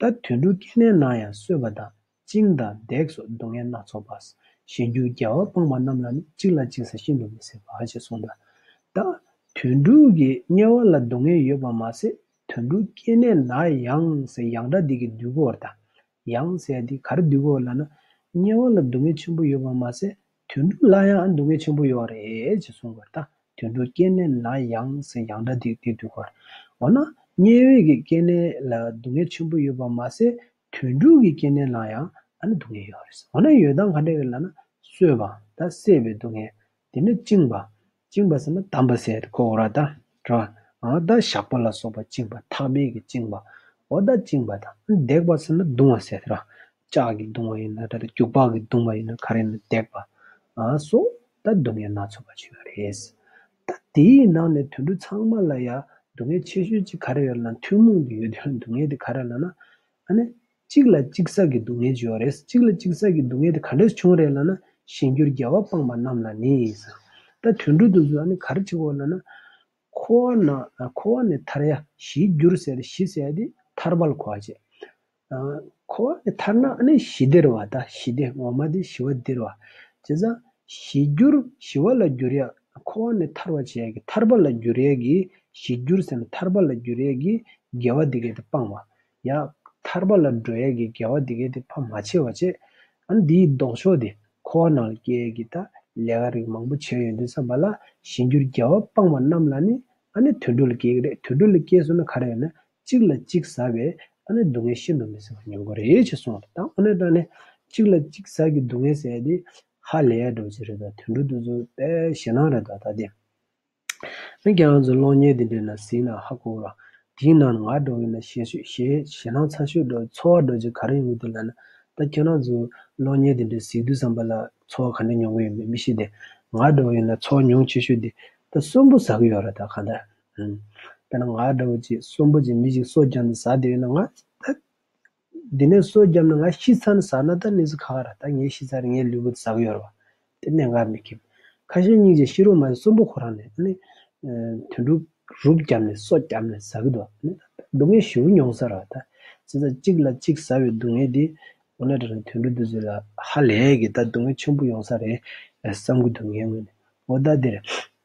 ད་དུད་འགྲོའི་སྐྱེ་གནས་ན་ཡང་གསོད་པ་དང་། བཅིངས་དང་བརྡེག་སོགས་སྡུག་བསྔལ་སྣ་ཚོགས་པ། གཞན་འགྱུར་རྒྱལ་བ་སྤངས་པ་རྣམས་ལ་ནི། གཅིག་ལ་གཅིག་ཟ་ཤིན་ཏུ་མི་བཟད་པ། ཞེས་གསུངས་པ། ད་དུད་འགྲོ་གི་དམྱལ་བ་ལ་སྡུག་བསྔལ་ཡོད་པ་མ་ཟད་དུད་འགྲོ་སྐྱེ་གནས་ན་ཡང་ཟེར་ཡང་སྒྲ་འདི་གིས་བསྡུས་ཀྱི་ཡོད་རེད་ད། ཡང་ཟེར་འདི་ག་རེ་བསྡུས་ཀྱི་ཡོད་ལབ་ན། དམྱལ་བ་ལ་སྡུག་བསྔལ་ཆེན་པོ་ཡོད་པ་མ་ཟད་དུད་འགྲོ་ལ་ཡང་སྡུག་བསྔལ་ཆེན་པོ་ཡོད་རེད་ཅེས་གསུངས་པ་རེད་ད། དུད་འགྲོ་སྐྱེ་གནས་ན་ཡང་ཟེར་ཡང་སྒྲ་འདི་འདི་བསྡུས་ཀྱི་ཡོད་རེད། འོ་ན་དམྱལ་བའི་གི་སྐྱེ་གནས་ལ་སྡུག་བསྔལ་ཆེན་པོ་ཡོད་པ་མ་ཟད་དུད་འགྲོ་གི་སྐྱེ་གནས་ལ་ཡང་ཨ་ནི་སྡུག་བསྔལ་ཡོད་རེད། འོ་ན་ཡོད་སྟངས་ག་འདྲ་རེད་ལབ་ན། གསོད་པ་དང་བསད་པའི་སྡུག་བསྔལ། དེ་ནས་བཅིངས་པ། བཅིངས་པ་ཟེར་ན་བསྡམས་པ་ཟེར་གོ་ར་ད། ར། ཨ་ད་ཞགས་པ་ལ་སོགས་པ་བཅིངས་པ། ཐག་པས་ཀྱི་བཅིངས་པ། འོ་ད་བཅིངས་པ་དང་བརྡེག་པ་ཟེར་ན་བརྡུང་བ་ཟེར་ར། ལྕགས་ཀྱིས་བརྡུང་བ་ཡིན་ན་ར་རྒྱུག་པ་གིས་བརྡུང་བ་ཡིན་ན་ག་རེ་ཡིན་ན་བརྡེག་པ། ཨ་སོགས་ད་སྡུག་བསྔལ་སྣ་ཚོགས་པ་ཅིག་ཡོད་རེད། ད་དེའི་ནང་ནས་དུད་འགྲོ་ཚང་མ་ལ་ཡང་སྡུག་བསྔལ་ཆེ་ཤོས་ཅིག་ག་རེ་ཡོད་ལབ་ན། ཐུན་མོང་དུ་ཡོད་དུས་སྡུག་བསྔལ་དེ་ག་རེ་ལབ་ན། ཨ་ནི་གཅིག་ལ་གཅིག་ཟ་གི་སྡུག་བསྔལ་ཅིག་ཡོད་རེད། གཅིག་ལ་གཅིག་ཟ་གི་སྡུག་བསྔལ་དེ་ག་འདྲས་བྱུང་རེད་ལབ་ན། གཞན་འགྱུར་རྒྱལ་བ་སྤངས་པ་རྣམས་ལ་ནི་ཟེར། ད་དུད་འགྲོ་དེ་ཚོ་ཨ་ནི་ག་རེ་བྱེད་དགོས་ལབ་ན། འཁོར་བ་ན་འཁོར་བ་ནས་ཐར་ཡ། ཞི་འགྱུར་ཟེར། ཞི་ཟེར་དེ་ཐར་པ་ལ་གོ་བ་བྱེད། ཨ་འཁོར་བ་ནས་ཐར་ན་ཨ་ནི་ཞི་བདེ་རེད་བ། ད་ཞི་བདེ་ངོ་མ་དེ་ཞི་བ་དེ་རེད་བ། བྱས་ཙང་ཞི་འགྱུར་ཞི་བ་ལ་འགྱུར་ཡ། འཁོར་བ་ནས་ཐར་བ་བྱེད་ཡ་གི་ཐར་པ་ལ་འགྱུར་ཡ་གི། ཞི་འགྱུར་ཟེར་ན་ཐར་པ་ལ་འགྱུར་ཡ་གི་དགེ་བ་དེ་གས་དེ་སྤངས་པ། ཡ་ཐར་པ་ལ་འགྲོ་ཡ་གི་དགེ་བ་དེ་གས་དེ་ཕར་མ་བྱས་པ་བྱས། ཨ་ནི་དེའི་ལྡོག་ཕྱོགས་དེ་འཁོར་བ་ནང་ལ་སྐྱེ་ཡ་གི་ད་ལས་ཀ་རིགས་མང་པོ་བྱས་ཡོང་དུས་ཙམ་པ་ལ། གཞན་འགྱུར་རྒྱལ་བ་སྤངས་པ་རྣམས་ལ་ནི་ཨ་ནི་དུད་འགྲོ་ལ་སྐྱེ་གི་རེད། དུད་འགྲོ་ལ་སྐྱེས་སོང་ན་ག་རེ་ཡོད་ན། གཅིག་ལ་གཅིག་ཟ་བའི་ཨ་ནི་སྡུག་བསྔལ་ཤིན་ཏུ་མི་བཟད་པ་མྱོང་གི་རེད་ཅེས་གསུངས་པ་དང་། ཨ་ནི་ད་ནི་གཅིག་ལ་གཅིག་ཟ་གི་སྡུག་བསྔལ་ཟེར་ཡ་དེ་ཧ་ལས་ཡ་འགྲོ་ཅིག་རེད་ད། དུད་འགྲོ་དེ་ཚོ་དཔེ་ཞེད་སྣང་རེད་ད། ད་དེ་ནི་ཁྱེད་རང་ཚོ་གློག་བརྙན་དེ་འདྲའི་ནང་གཟིགས་ན་ཧ་གོ་ར། དེའི་ནང་ང་འདྲ་བོ་ཡིན་ན་ཞེད་ཤོས་ཞེད་ཞེད་སྣང་ཚ་ཤོས་འདྲ་བོ་ཚོར་བ་འདྲ་ཅིག་ག་རེ་ཡོང་གི་འདུག་ལབ་ན། ད་ཁྱེད་རང་ཚོ་གློག་བརྙན་དེ་འདྲའི་གཟིགས་དུས་ཙམ་པ་ལ་ཚོར་བ་ག་འདྲ་མྱོང་གི་ཡོད་མེད་མི་ཤེས་ཏེ། ང་འདྲ་བོ་ཡིན་ན་ཚོར་བ་མྱོང་ཆེ་ཤོས་དེ་ད་གསོན་པོ་ཟ་གི་ཡོད་ར། ད་གང་ལྟར། ཨུམ། དཔེར་ན་ང་འདྲ་བོ་ཅིག་གསོན་པོ་ཅིག་མི་ཅིག་སོ་བརྒྱབ་ནས་ཟ་བསྡད་ཡོད་ན། ང་ད་འདི་ནས་སོ་བརྒྱབ་ནས་ང་ཤི་ཚར་ནས་ཟ་ན་ད་གནས་ཚུལ་ཁག་ཁག་ར། ད་ངས་ཤི་ཚར་རེད། ངའི་ལུས་པོ་དེ་ཟ་གི་ཡོད་ར་བ། དེ་གནད་འགག་མི་འཁྱེར། ཁ་ཤས་སྙིང་རྗེ་ཤི་རོ་མ་ཟད་གསོན་པོ་ཁོ་རང་ནས་ཨ་ནི་དུད་འགྲོ་རུབ་བརྒྱབ་ནས་སོ་བརྒྱབ་ནས་ཟ་གི་འདུག་ཨ་ནི་སྡུག་བསྔལ་ཞེ་པོ་མྱོང་ས་ར་བ། ད་བྱས་ཙང་གཅིག་ལ་གཅིག་ཟ་བའི་སྡུག་བསྔལ་འདི་འོ་ན་དེ་རིང་དུད་འགྲོ་དེ་ཚོ་ལ་ཧ་ལས་ཀྱི་ད་སྡུག་བསྔལ་ཆེན་པོ་ཡོང་ས་རེད་བསམ་གྱི་འདུག་ངའི་ངོས་ནས། འོ་ད་འདིར་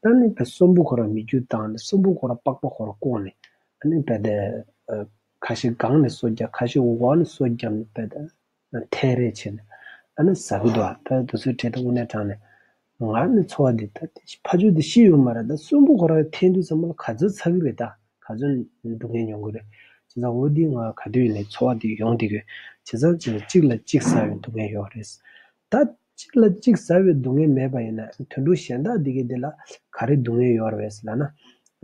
ད་ནི་བས་གསོན་པོ་ཁོ་རང་མི་རྒྱུ་བཏང་ནས་གསོན་པོ་ཁོ་རང་པགས་པ་ཁོ་རང་བཀོག་ནས་ཨ་ནི་བས་ད་ཁ་ཤས་སྒང་ནས་སོ་བརྒྱབ། ཁ་ཤས་འོག་ནས་སོ་བརྒྱབ་ནས་བས་ད་ཐལ་རེ་བྱས་ནས་ཨ་ནི་ཟ་གི་འདུག་ཨ་ད་དུས་ཚོད་བྲེལ་ཏེ་དངོས་གནས་དྲང་གནས་ང་ནི་ཚོར་བ་འདི་ད་ཕར་ཕྱོགས་འདི་ཤི་ཡོད་མ་རེད། ད་གསོན་པོ་ཁོ་རང་འཐེན་དུས་ཙམ་པ་ལ་ག་ཚོད་ཚ་གི་རེད། ད་ག་ཚོད་སྡུག་བསྔལ་མྱོང་གི་རེད། བྱས་ཙང་འོ་འདི་ང་ག་དུས་ཡིན་ནའི་ཚོར་བ་འདི་ཡོང་བསྡད་ཀྱི་ཡོད། བྱས་ཙང་གཅིག་ལ་གཅིག་ཟ་བའི་སྡུག་བསྔལ་ཡོད་རེད། ད་གཅིག་ལ་གཅིག་ཟ་བའི་སྡུག་བསྔལ་མེད་པ་ཡིན་ན་དུད་འགྲོ་གཞན་དག་འདི་གའི་འདི་ལ་ག་རེ་སྡུག་བསྔལ་ཡོད་རེད་ཟེར་ལབ་ན། ཨ་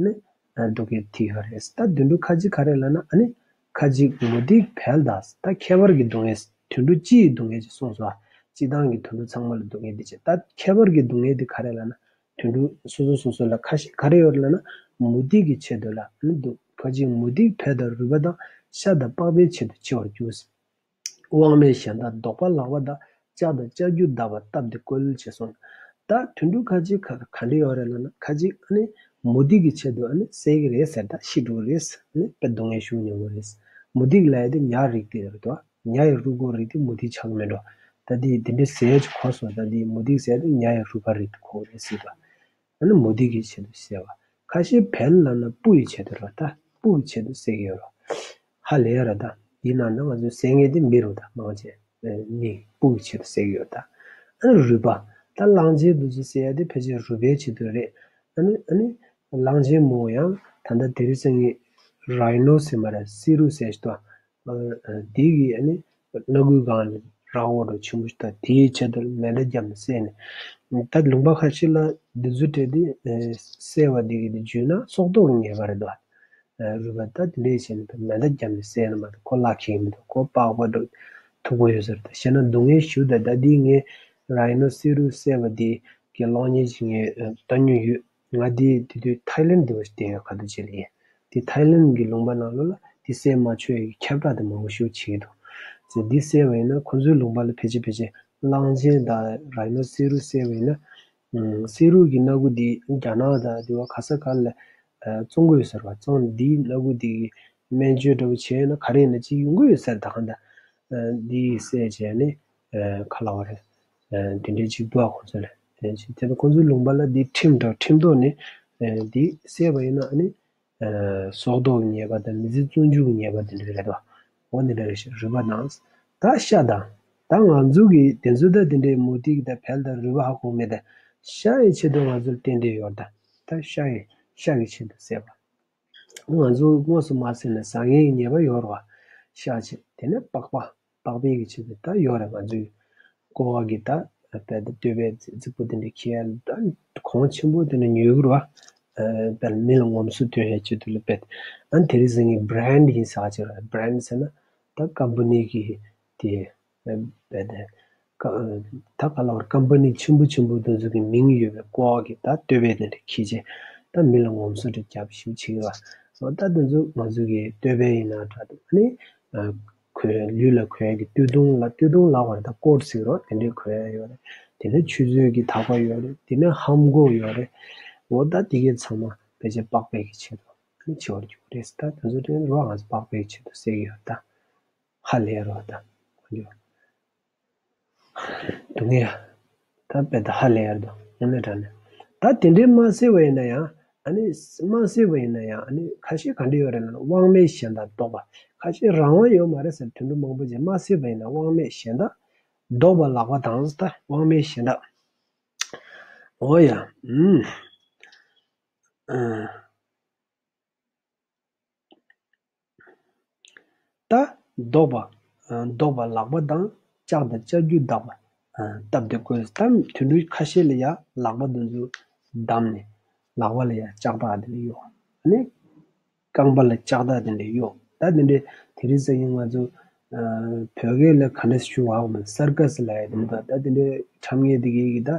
ནི་སྡུག་བསྔལ་དེ་ཡོད་རེད། ད་དུད་འགྲོ་ཁ་ཅིག་ག་རེ་ལབ་ན། ཨ་ནི་ཁ་ཅིག་མུ་སྟེགས་བལ་དང་། ད་ཁྱད་པར་གྱི་སྡུག་བསྔལ། དུད་འགྲོ་སྤྱི་ཡི་སྡུག་བསྔལ་ཅེས་གསུངས་སོ། སྤྱི་བཏང་གི་དུད་འགྲོ་ཚང་མ་ལ་སྡུག་བསྔལ་འདི་བྱེད། ད་ཁྱད་པར་གྱི་སྡུག་བསྔལ་འདི་ག་རེ་ལབ་ན། དུད་འགྲོ་སོ་སོ་སོ་སོ་ལ་ཁ་ཤས་ག་རེ་ཡོད་རེད་ལབ་ན། མུ་སྟེགས་ཀྱི་ཆེད་དུ་ལ་ཨ་ནི་སྡུག་ཁ་ཅིག་མུ་སྟེགས་བལ་དང་རུས་པ་དང་ཤ་དང་པགས་པའི་ཆེད་དུ་འཆི་བར་འགྱུར། དབང་མེད་གཞན་དག་བཟློག་པ་ལག་པ་དང་། ལྕགས་དང་ལྕགས་ཀྱུ་བརྡབས་པ་སྟབས་བདེ་བཀོལ་ཅེས་གསུངས། ད་དུད་འགྲོ་ཁ་ཅིག་ག་ག་འདྲ་ཡོད་རེད་ལབ་ན། ཁ་ཅིག་ཨ་ནི་མུ་སྟེགས་ཀྱི་ཆེད་དུ་ཨ་ནི་བསད་ཀྱི་རེད་ཟེར། ད་ཤི་འགྲོ་གི་རེད། ཨ་ནི་དཔེ་སྡུག་བསྔལ་ཞེ་པོ་མྱོང་གི་རེད། མུ་སྟེགས་ལབ་ཡ་དེ་ཉ་རིགས་དེ་རེད་དོ། ཉ་ཡི་རུས་ཀོ་རིགས་དེ་མུ་སྟེགས་ཆགས་ཀྱི་མེད་འགྲོ། ད་དེ་དེ་འདྲའི་ཟེར་ཡ་ཅིག་གོ་སོང་། ད་དེ་མུ་སྟེགས་ཟེར་ཡ་དེ་ཉ་ཡི་རུས་པ་རིགས་དེ་གོ་གི་རེད་ཟེར་བ། ཨ་ནི་མུ་སྟེགས་ཀྱི་ཆེད་དུ་བསད་པ། ཁ་ཤས་བལ་ལབ་ན་སྤུ་ཡི་ཆེད་དུ་རེད། ད་སྤུ་ཡི་ཆེད་དུ་བསད་ཀྱི་ཡོད་རེད། ཧ་ལས་ཡ་རེད་ད། དེའི་ནང་ན་ང་ཚོས་བསད་མཁན་དེ་མི་རེད་ད། མང་ཆེ་མི་སྤུ་གི་ཆེད་དུ་བསད་ཀྱི་ཡོད་ད། ཨ་ནི་རུས་པ། ད་གླང་ཆེན་འདི་ཚོ་བསད་ཡ་དེ་ཕལ་ཆེར་རུས་པའི་ཆེད་དུ་རེད། ཨ་ནི་ཨ་ནི་གླང་ཆེན་མོ་ཡང་ད་ལྟ་དེ་རིང་སང་ཉིན་རའི་ནོ་ཟེར་མ་རེད། བསེ་རུ་ཟེར་ཞིག་འདུག། ཨ་ཨ་དེ་གི་ཨ་ནི་སྣ་ཁུག་སྒང་ལ་ར་འོ་འདྲ་ཆེན་པོ་ཞིག་དང་དེའི་ཆེད་དུ་མེ་མདའ་བརྒྱབ་ནས་བསད་ནས། ད་ལུང་པ་ཁ་ཤས་ལ་འདི་ཚོ་སྤྲད་དེ་ཨ་བསད་པ་དེ་གི་དེ་བརྗོད་ན་སྲོག་ཐོག་གི་ཉེས་པ་རེད་འདུག། ཨ་རུས་པ་ད་དེ་འདྲས་བྱས་ནས་མེ་མདའ་བརྒྱབ་ནས་བསད་ན་མ་གཏོགས་ཁོ་བརླག་གི་མི་འདུག། ཁོ་པགས་པ་འདྲ་མཐུག་པོ་ཡོད་ས་རེད། ད་བཤད་ན་སྡུག་བསྔལ་ཞེ་པོ་ད། ད་དེ་ངས་རའི་ནོ་སེ་རུ་བསད་པ་དེ་གི་གློག་བརྙན་ཅིག་ངས་ཨ་བལྟ་མྱོང་ཡོད། ང་དེ་དེ་དུས་ཐའི་ལེན་དུ་བསྡད་ཡོད། ག་དུས་ཅིག་ལ་ཡིན། དེ་ཐའི་ལེན་གྱི་ལུང་པ་ནང་ལོགས་ལ་དེ་བསད་མ་ཆོག་ཡ་གི་ཁྱབ་བསྒྲགས་དེ་མང་པོ་ཞེ་པོ་བྱེད་ཀྱི་འདུག། ཙི་དེ་བསད་པ་ཡིན་ན་ཁོ་ཚོའི་ལུང་པ་ལ་ཕལ་ཆེར་ཕལ་ཆེར་གླང་ཆེན་དང་རའི་ནོ་སེ་རུ་བསད་པ་ཡིན་ན། ཨ་སེ་རུ་གི་སྣ་ཁུག་དེ་རྒྱ་ནག་དང་དེ་བ་ག་ས་ག་ལ་ཨ་བཙོང་གི་ཡོད་ས་རེད་བ། བཙོང་དེའི་སྣ་ཁུག་དེ་གི་སྨན་བཅོས་འདྲ་པོ་བྱས་ན་ག་རེ་ཡིན་ན་ཅིག་ཡོང་གི་ཡོད་ས་རེད། ད་གང་ལྟར་ཨ་དེ་བསད་བྱས་ནས་ཨ་ག་ལབ་པ་རེད། ཨ་དེ་འདྲའི་ཅིག་འདུག་ཨ་ཁོ་ཚོ་ལ། ཨ་ཅིག་དེ་ལ་ཁོ་ཚོའི་ལུང་པ་ལ་དེ་ཁྲིམས་འདྲ་ཁྲིམས་ཐོག་ནས་ཨ་དེ་བསད་པ་ཡིན་ན་ཨ་ནི་ཨ་སྲོག་ཐོག་གི་ཉེས་པ་དང་མི་ཚེ་བཙོན་འཇུག་གི་ཉེས་པ་དེ་འདྲ་རེད་དོ། འོ་འདི་འདྲ་རེད་ཤག། རུས་པ་དང་། ད་ཤ་དང་། ད་ང་ཚོ་གི་དེ་ཚོ་ད་དེ་འདྲའི་མུ་ཏིག་དང་བལ་དང་རུས་པ་ཧ་གོ་མེད་ད། ཤ་ཡི་ཆེད་དུ་ང་ཚོར་བསྟན་བསྡད་ཡོད་ད། ད་ཤ་ཡི་ཤ་གི་ཆེད་དུ་བསད་པ། ང་ཚོ་དངོས་སུ་མ་བསད་ན་ཟ་མཁན་གྱི་ཉེས་པ་ཡོད་རེད་བ། ཤ་ཆེད་དེ་ནས་པགས་པ། པགས་པའི་གི་ཆེད་དུ་ད་ཡོད་རེད། ང་ཚོའི་ཀོ་བ་གི་ད་དཔེ་ད་སྟོད་པའི་རྫིག་པོ་དེ་འདྲ་ཁྱེར་ད་གོང་ཆེན་པོ་དེ་འདྲ་ཉོས་དགོས་རེད་བ། ཨ་དཔེ་མི་ལ་ངོམ་སོ་སྟོན་ཡའི་ཆེད་དུ་ལ་དཔེ། ཨ་དེ་རིང་སང་ཉིན་བྷི་རན་ཌི་ཡིན་ཟེར་ཅིག་རེད། བྷི་རན་ཌི་ཟེར་ན་ད་ཀམ་པ་ནི་གི་དེ་དཔེ་དེ་ཀ་ད་ག་ལབ་རེད། ཀམ་པ་ནི་ཆེན་པོ་ཆེན་པོ་དེ་ཚོ་གི་མིང་ཡོད་པའི་ཀོ་བ་གི་ད་སྟོད་པའི་དེ་འདྲ་ཁྱེར་བྱས་ད་མི་ལ་ངོམ་སོ་འདྲ་རྒྱབ་ཞིབ་བྱེད་ཀྱི་རེད་བ། འོ་ད་དེ་ཚོ་ང་ཚོ་གི་སྟོད་པའི་ཡིན་ན་འདྲ་འདུག། ཨ་ནི་ཨ་གོས་ལུས་ལ་གོན་ཡ་གི་སྟོད་ཐུང་ལ། སྟོད་ཐུང་ལབ་པ་རེད། ད་ཀོཊ་ཟེར་རོ། དེ་འདྲའི་གོན་ཡ་ཡོད་རེད། དེ་ནས་ཆུ་ཚོད་ཀྱི་ཐག་པ་ཡོད་རེད། དེ་ནས་ལྷམ་གོག་ཡོད་རེད། འོ་ད་དེ་གའི་ཚང་མ་ཕལ་ཆེར་པགས་པའི་གི་ཆེད་དུ་ཨ་ནི་འཆི་བར་འགྱུར་གི་རེད། ད་དེ་ཚོ་དྲན་རོགས། ང་ཚོ་པགས་པའི་གི་ཆེད་དུ་བསད་ཀྱི་ཡོད་ད། ཧ་ལས་རོགས་ད། ཁོ་ཚོ་སྡུག་བསྔལ། ད་དཔེ་ད་ཧ་ལས་ཡར་དུ་ཡང་ན་དྲག་ནས། ད་དེ་འདྲའི་མ་བསད་པ་ཡིན་ན་ཡང་། ཨ་ནི་མ་བསད་པ་ཡིན་ན་ཡང་། ཨ་ནི་ཁ་ཤས་ག་འདྲ་ཡོད་རེད་ལབ་ན། དབང་མེད་གཞན་དག་བཟློག་པ། ཁ་ཤས་རང་དབང་ཡོད་མ་རེད་ཟེར། དུད་འགྲོ་མང་པོ་ཅིག་མ་བསད་པ་ཡིན་ན་དབང་མེད་གཞན་དག་བཟློག་པ་ལག་པ་དང་། ད་དབང་མེད་གཞན་དག། འོ་ཡ། ཨུམ། ཨ། ད་བཟློག་པ། ཨ་བཟློག་པ་ལག་པ་དང་། ལྕགས་དང་ལྕགས་ཀྱུ་བརྡབས་པ། ཨ་བརྡབས་ཏེ་བཀོལ། ད་དུད་འགྲོ་ཁ་ཤས་ལ་ཡ་ལག་པ་དེ་ཚོ་བསྡམས་ནས་ལག་པ་ལ་ཡ་ལྕགས་ཐག་དེ་འདྲ་གཡོགས། ཨ་ནི་རྐང་པ་ལ་ལྕགས་ཐག་དེ་འདྲ་གཡོགས། ད་དེ་འདྲའི་དེ་རིང་སང་ཉིན་ང་ཚོ་ཨ་བོད་སྐད་ལ་ག་འདྲ་ཞུ་བ་འོ་མ། སར་ཀ་སི་ལབ་ཡ་དེ་འདྲ། ད་དེ་འདྲའི་ཁྲམ་ངན་དེ་གའི་གི་ད་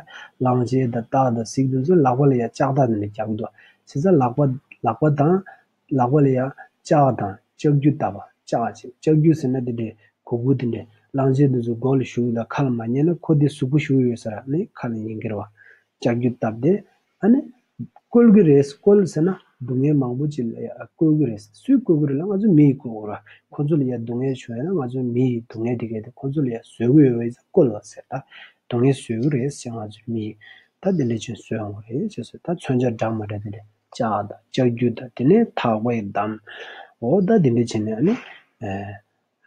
གླང་ཆེན་དང་སྟག་དང་གཟིག་དེ་ཚོ་ལག་པ་ལ་ཡ་ལྕགས་ཐག་དེ་འདྲ་རྒྱག་གི་འདུག། བྱས་ཙང་ལག་པ་ལག་པ་དང་། ལག་པ་ལ་ཡ་ལྕགས་དང་ལྕགས་ཀྱུ་བརྡབས་པ། ལྕགས་ཅིག། ལྕགས་ཀྱུ་ཟེར་ན་དེ་འདྲའི་གུག་གུག་དེ་འདྲའི། གླང་ཆེན་དེ་ཚོ་མགོ་ལ་གཞུས་ལ་ཁ་ལ་མ་ཉན་ན་ཁོ་དེ་གཟུགས་པོ་གཞུ་ཡོད་ས་ར་ནི་ཁ་ལ་ཉན་གི་རེད་བ། ལྕགས་ཀྱུ་བརྡབས་ཏེ་ཨ་ནི་བཀོལ་གི་རེད། བཀོལ་ཟེར་ན་སྡུག་བསྔལ་མང་པོ་ཅིག་ལ་ཡ་བཀོལ་གི་རེད། སུས་བཀོལ་གི་རེད་ལབ། ང་ཚོ་མི་ཡིས་བཀོལ་གི་རེད། ཁོ་ཚོ་ལ་ཡ་སྡུག་བསྔལ་བྱུང་ཡོད་ན་ང་ཚོ་མི་ཡིས་སྡུག་བསྔལ་དེ་གས་དེ་ཁོ་ཚོ་ལ་ཡ་བཟོ་གི་ཡོད་པ་ཡིན་ཙང་བཀོལ་བ་ཟེར། ད་སྡུག་བསྔལ་བཟོ་གི་རེད་ཟེར། ང་ཚོ་མི་ཡིས་ད་དེ་འདྲ་ཅིག་བཟོ་ཡོང་གི་རེད་ཅེས་ཟེར། ད་མཚོན་ཆ་འདྲ་མི་འདྲ་དེ་འདྲ་ལྕགས་དང་ལྕགས་ཀྱུ་དང་། དེ་ནས་ཐག་པས་བསྡམས། འོ་ད་དེ་འདྲ་བྱས་ནས་ཨ་ནི་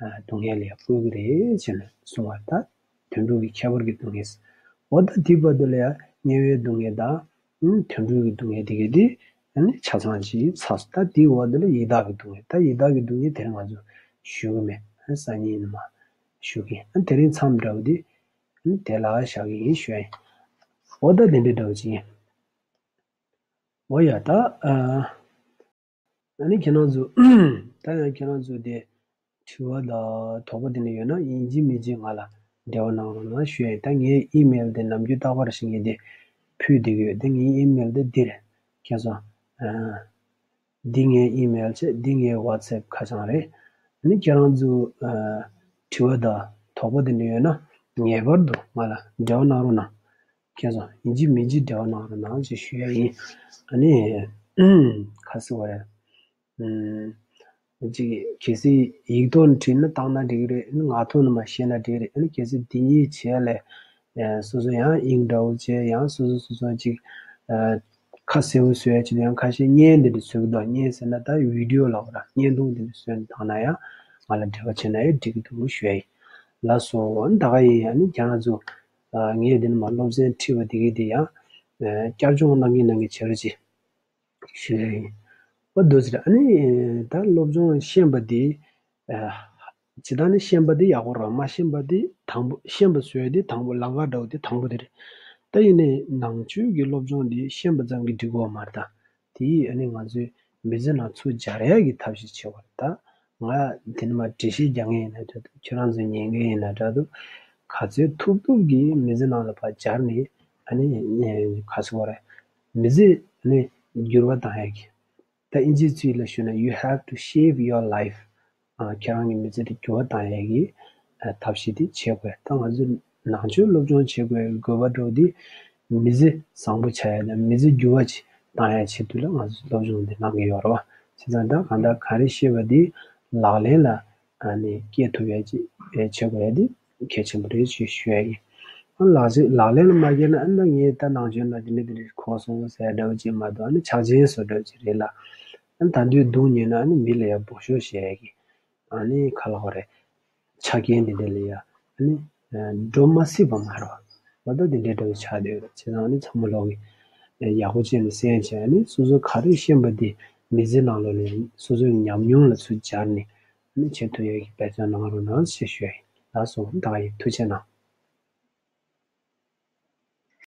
ཨ་སྡུག་བསྔལ་ལ་ཡ་བཀོལ་གི་རེད་ཅེས་ནས་གསུངས་པ། ད་དུད་འགྲོ་གི་ཁྱད་པར་གྱི་སྡུག་བསྔལ། འོ་ད་དེའི་བར་དུ་ལ་ཡ་དམྱལ་བའི་སྡུག་བསྔལ་དང་། ཨུམ། དུད་འགྲོ་གི་སྡུག་བསྔལ་དེ་གས་དེ་ཨ་ནི་ཆ་ཚང་ཅིག་ཚར་སོང་། ད་དེའི་འོག་དེ་ལ་ཡི་དྭགས་ཀྱི་སྡུག་བསྔལ། ད་ཡི་དྭགས་ཀྱི་སྡུག་བསྔལ་དེ་རིང་ང་ཚོ་ཞུ་གི་མེད། ཨ་སང་ཉིན་ནས་མར་ཞུ་གི་ཡིན། ཨ་དེ་རིང་མཚམས་འདྲ་བོ་དེ་ཨ་ནི་དེ་ལ་བཞག་གི་ཡིན་ཞུ་ཡ་ཡིན། འོ་ད་དེ་འདྲ་འདྲ་བོ་ཅིག་ཡིན། འོ་ཡ། ད་ཨ་ཨ་ནི་ཁྱེད་རང་ཚོ་ད་ཡང་ཁྱེད་རང་ཚོ་དེ་དྲི་བ་དང་དོགས་པ་དེ་འདྲ་ཡོད་ན་ཡིན་གཅིག་མིན་གཅིག་ང་ལ་འབྲེལ་བ་གནང་རོགས་གནང་ཞུ་ཡ་ཡིན། ད་ངའི་ཨི་མེལ་དེ་ནམ་རྒྱུན་རྟག་པར་བཞིན་གྱི་དེ་ཕུལ་བསྡད་ཀྱི་ཡོད། དེ་ངའི་ཨི་མེལ་དེ་འདི་རེད། ཁྱེད་ཚོ་ཨ་འདི་ངའི་ཨི་མེལ་བྱས། འདི་ངའི་ཝ་ཚེབ་ཁ་བྱང་རེད། ཨ་ནི་ཁྱེད་རང་ཚོ་ཨ་དྲི་བ་དང་དོགས་པ་དེ་འདྲ་ཡོད་ན་ངེས་པར་དུ་ང་ལ་འབྲེལ་བ་གནང་རོགས་གནང་། ཁྱེད་ཚོ་ཡིན་གཅིག་མིན་གཅིག་འབྲེལ་བ་གནང་རོགས་གནང་ཅེས་ཞུ་ཡ་ཡིན། ཨ་ནི་ཁ་སི་བ་རེད། ཨུམ། ཅིག་གལ་སྲིད་ཡིག་ཐོག་ནས་བྲིས་ན་བཏང་ན་འགྲིག་གི་རེད། ཨ་ནི་ངག་ཐོག་ནས་མར་བཤད་ན་འགྲིག་གི་རེད། ཨ་ནི་གལ་སྲིད་འདི་གཉིས་བྱས་ལས་ཨེ་སོ་སོ་ཡང་དབྱིངས་འདྲ་བོ་བྱས། ཡང་སོ་སོ་སོ་སོ་ཅིག་ཨ་ཁ་གསལ་བོ་བཟོ་ཡ་ཅིག་ཡང་ཁ་ཤས་བརྙན་འདི་འདྲ་བཟོ་གི་འདུག། བརྙན་ཟེར་ན་ད་བི་ཌི་ཡོ་ལབ་པ་ར། བརྙན་ཐུང་འདི་འདྲ་བཟོས་ནས་བཏང་ན་ཡང་། ང་ལ་འབྲེལ་བ་བྱས་ན་ཡང་འགྲིག་གི་འདུག་ཞུ་ཡ་ཡིན། ལགས་སོ། ཨ་ནི་ད་ག་ཡིན། ཨ་ནི་ཁྱེད་རང་ཚོ་ཨ་ངས་འདི་ནས་མར་སློབ་ཚན་ཁྲིད་པ་འདི་གི་འདི་ཡང་ཨ་བསྐྱར་སྦྱོང་གནང་གིན་གནང་གིན་བྱེད་རོགས་གྱིས། ཞུ་ཡ་ཡིན། ཨོ་འདུག་ཟེར། ཨ་ནི་ད་སློབ་སྦྱོང་ཤེས་པ་འདི་ཨ་ཇི་ལྟར་ནི་ཤེས་པ་འདི་ཡག་པོ་རེད། མ་ཤེས་པ་འདི་དང་པོ། ཤེས་པ་བཟོ་ཡ་འདི་དང་པོ། ལམ་ཁ་འདྲ་བོ་འདི་དང་པོ་དེ་རེད། ད་ཡིན་ནའི་ནང་ཆོས་ཀྱི་སློབ་སྦྱོང་འདི་ཤེས་པ་ཙམ་གྱིས་འགྲིག་གི་ཡོད་མ་རེད་ད། དེ་ཡིས་ཨ་ནི་ང་ཚོའི་མི་ཚེ་ནང་ཚུར་སྦྱར་ཡ་གི་ཐབས་ཤེས་བྱེད་དགོས་རེད་ད། ང་དེ་ནས་མར་འགྲེལ་བཤད་རྒྱག་མཁན་ཡིན་ན་འདྲ་འདུག་ཁྱེད་རང་ཚོས་ཉན་མཁན་ཡིན་ན་འདྲ་འདུག་ག་ཚོད་ཐུབ་ཐུབ་ཀྱིས་མི་ཚེ་ནང་ལ་ཕར་སྦྱར་ནས་ཨ་ནི་ག་ཚོད་དགོས་རེད། མི་ཚེ་ནི་འགྱུར་བ་བཏང་ཡ་གི། ད་ཨིན་ཇིའི་ཚིག་ལ་ཞུས་ན། you have to shape your life. ཨ་ཁྱེད་རང་གི་མི་ཚེ་དེ་འགྱུར་བ་བཏང་ཡ་གི་ཨ་ཐབས་ཤེས་དེ་བྱེད་དགོས། ད་ང་ཚོས་ནང་ཆོས་སློབ་སྦྱོང་བྱེད་དགོས་དགོས་པ་འདྲ་བོ་དེ་མི་ཚེ་བཟང་པོ་ཆགས་ཡ་དང་མི་ཚེ་འགྱུར་བ་ཅིག་བཏང་ཡ་ཆེད་དུ་ལ་ང་ཚོས་སློབ་སྦྱོང་དེ་གནང་གི་ཡོད་རེད་བ། བྱས་ཙང་ད་གང་ལྟར་ག་རེ་ཤེས་པ་དེ་ལག་ལེན་ལ་ཨ་ནི་སྐྱེལ་ཐུབ་ཡ་ཅིག་བྱེད་དགོས་ཡ་དེ་གལ་ཆེན་པོ་རེད་ཅེས་ཞུ་ཡ་ཡིན། ཨ་ལག་ལེན་ལག་ལེན་ལ་མ་སྐྱེལ་ན། ཨ་ནི་ངས་ད་ནང་ཆོས་ལ་དེ་འདྲ་དེ་འདྲ་གོ་སོང་ཟེར་ཡ་འདྲ་བོ་ཅིག་མ་གཏོགས། ཨ་ནི་ཆགས་ཆེན་བཟོ་འདྲ་བོ་ཅིག་རེད་ལ། ཨ་ནི་ད་དུང་སྡུག་ཉེས་ན་ཨ་ནི་མི་ལ་ཡ་འབོ་ཤོག་བྱེད་ཡ་གི། ཨ་ནི་ག་ལབ་དགོས་རེད། ཆ་རྐྱེན་དེ་འདྲ་ལ་ཡ་ཨ་ནི་འགྲོ་མ་སྲིད་པ་མ་རེད་བ། ད་དེ་འདྲ་འདྲ་བོ་ཆགས་བསྡད་ཡོད་རེད། བྱས་ཙང་ཨ་ནི་ཚང་མ་ལོག་གི་ཡག་པོ་བྱས་ནས་གསན་བྱས། ཨ་ནི་སོ་སོ་ག་རེ་ཤེས་པ་དེ་མི་ཚེ་ནང་ལོགས་ནས་སོ་སོའི་ཉམས་མྱོང་ལ་ཚུར་སྦྱར་ནས་ཨ་ནི་བྱེད་ཐུབ་ཡ་གི་འབད་བརྩོན་གནང་རོགས་གནང་ཞེས་ཞུ་ཡ་ཡིན། ལགས་སོ། ད་ག་ཡིན། ཐུགས་རྗེ་གནང་།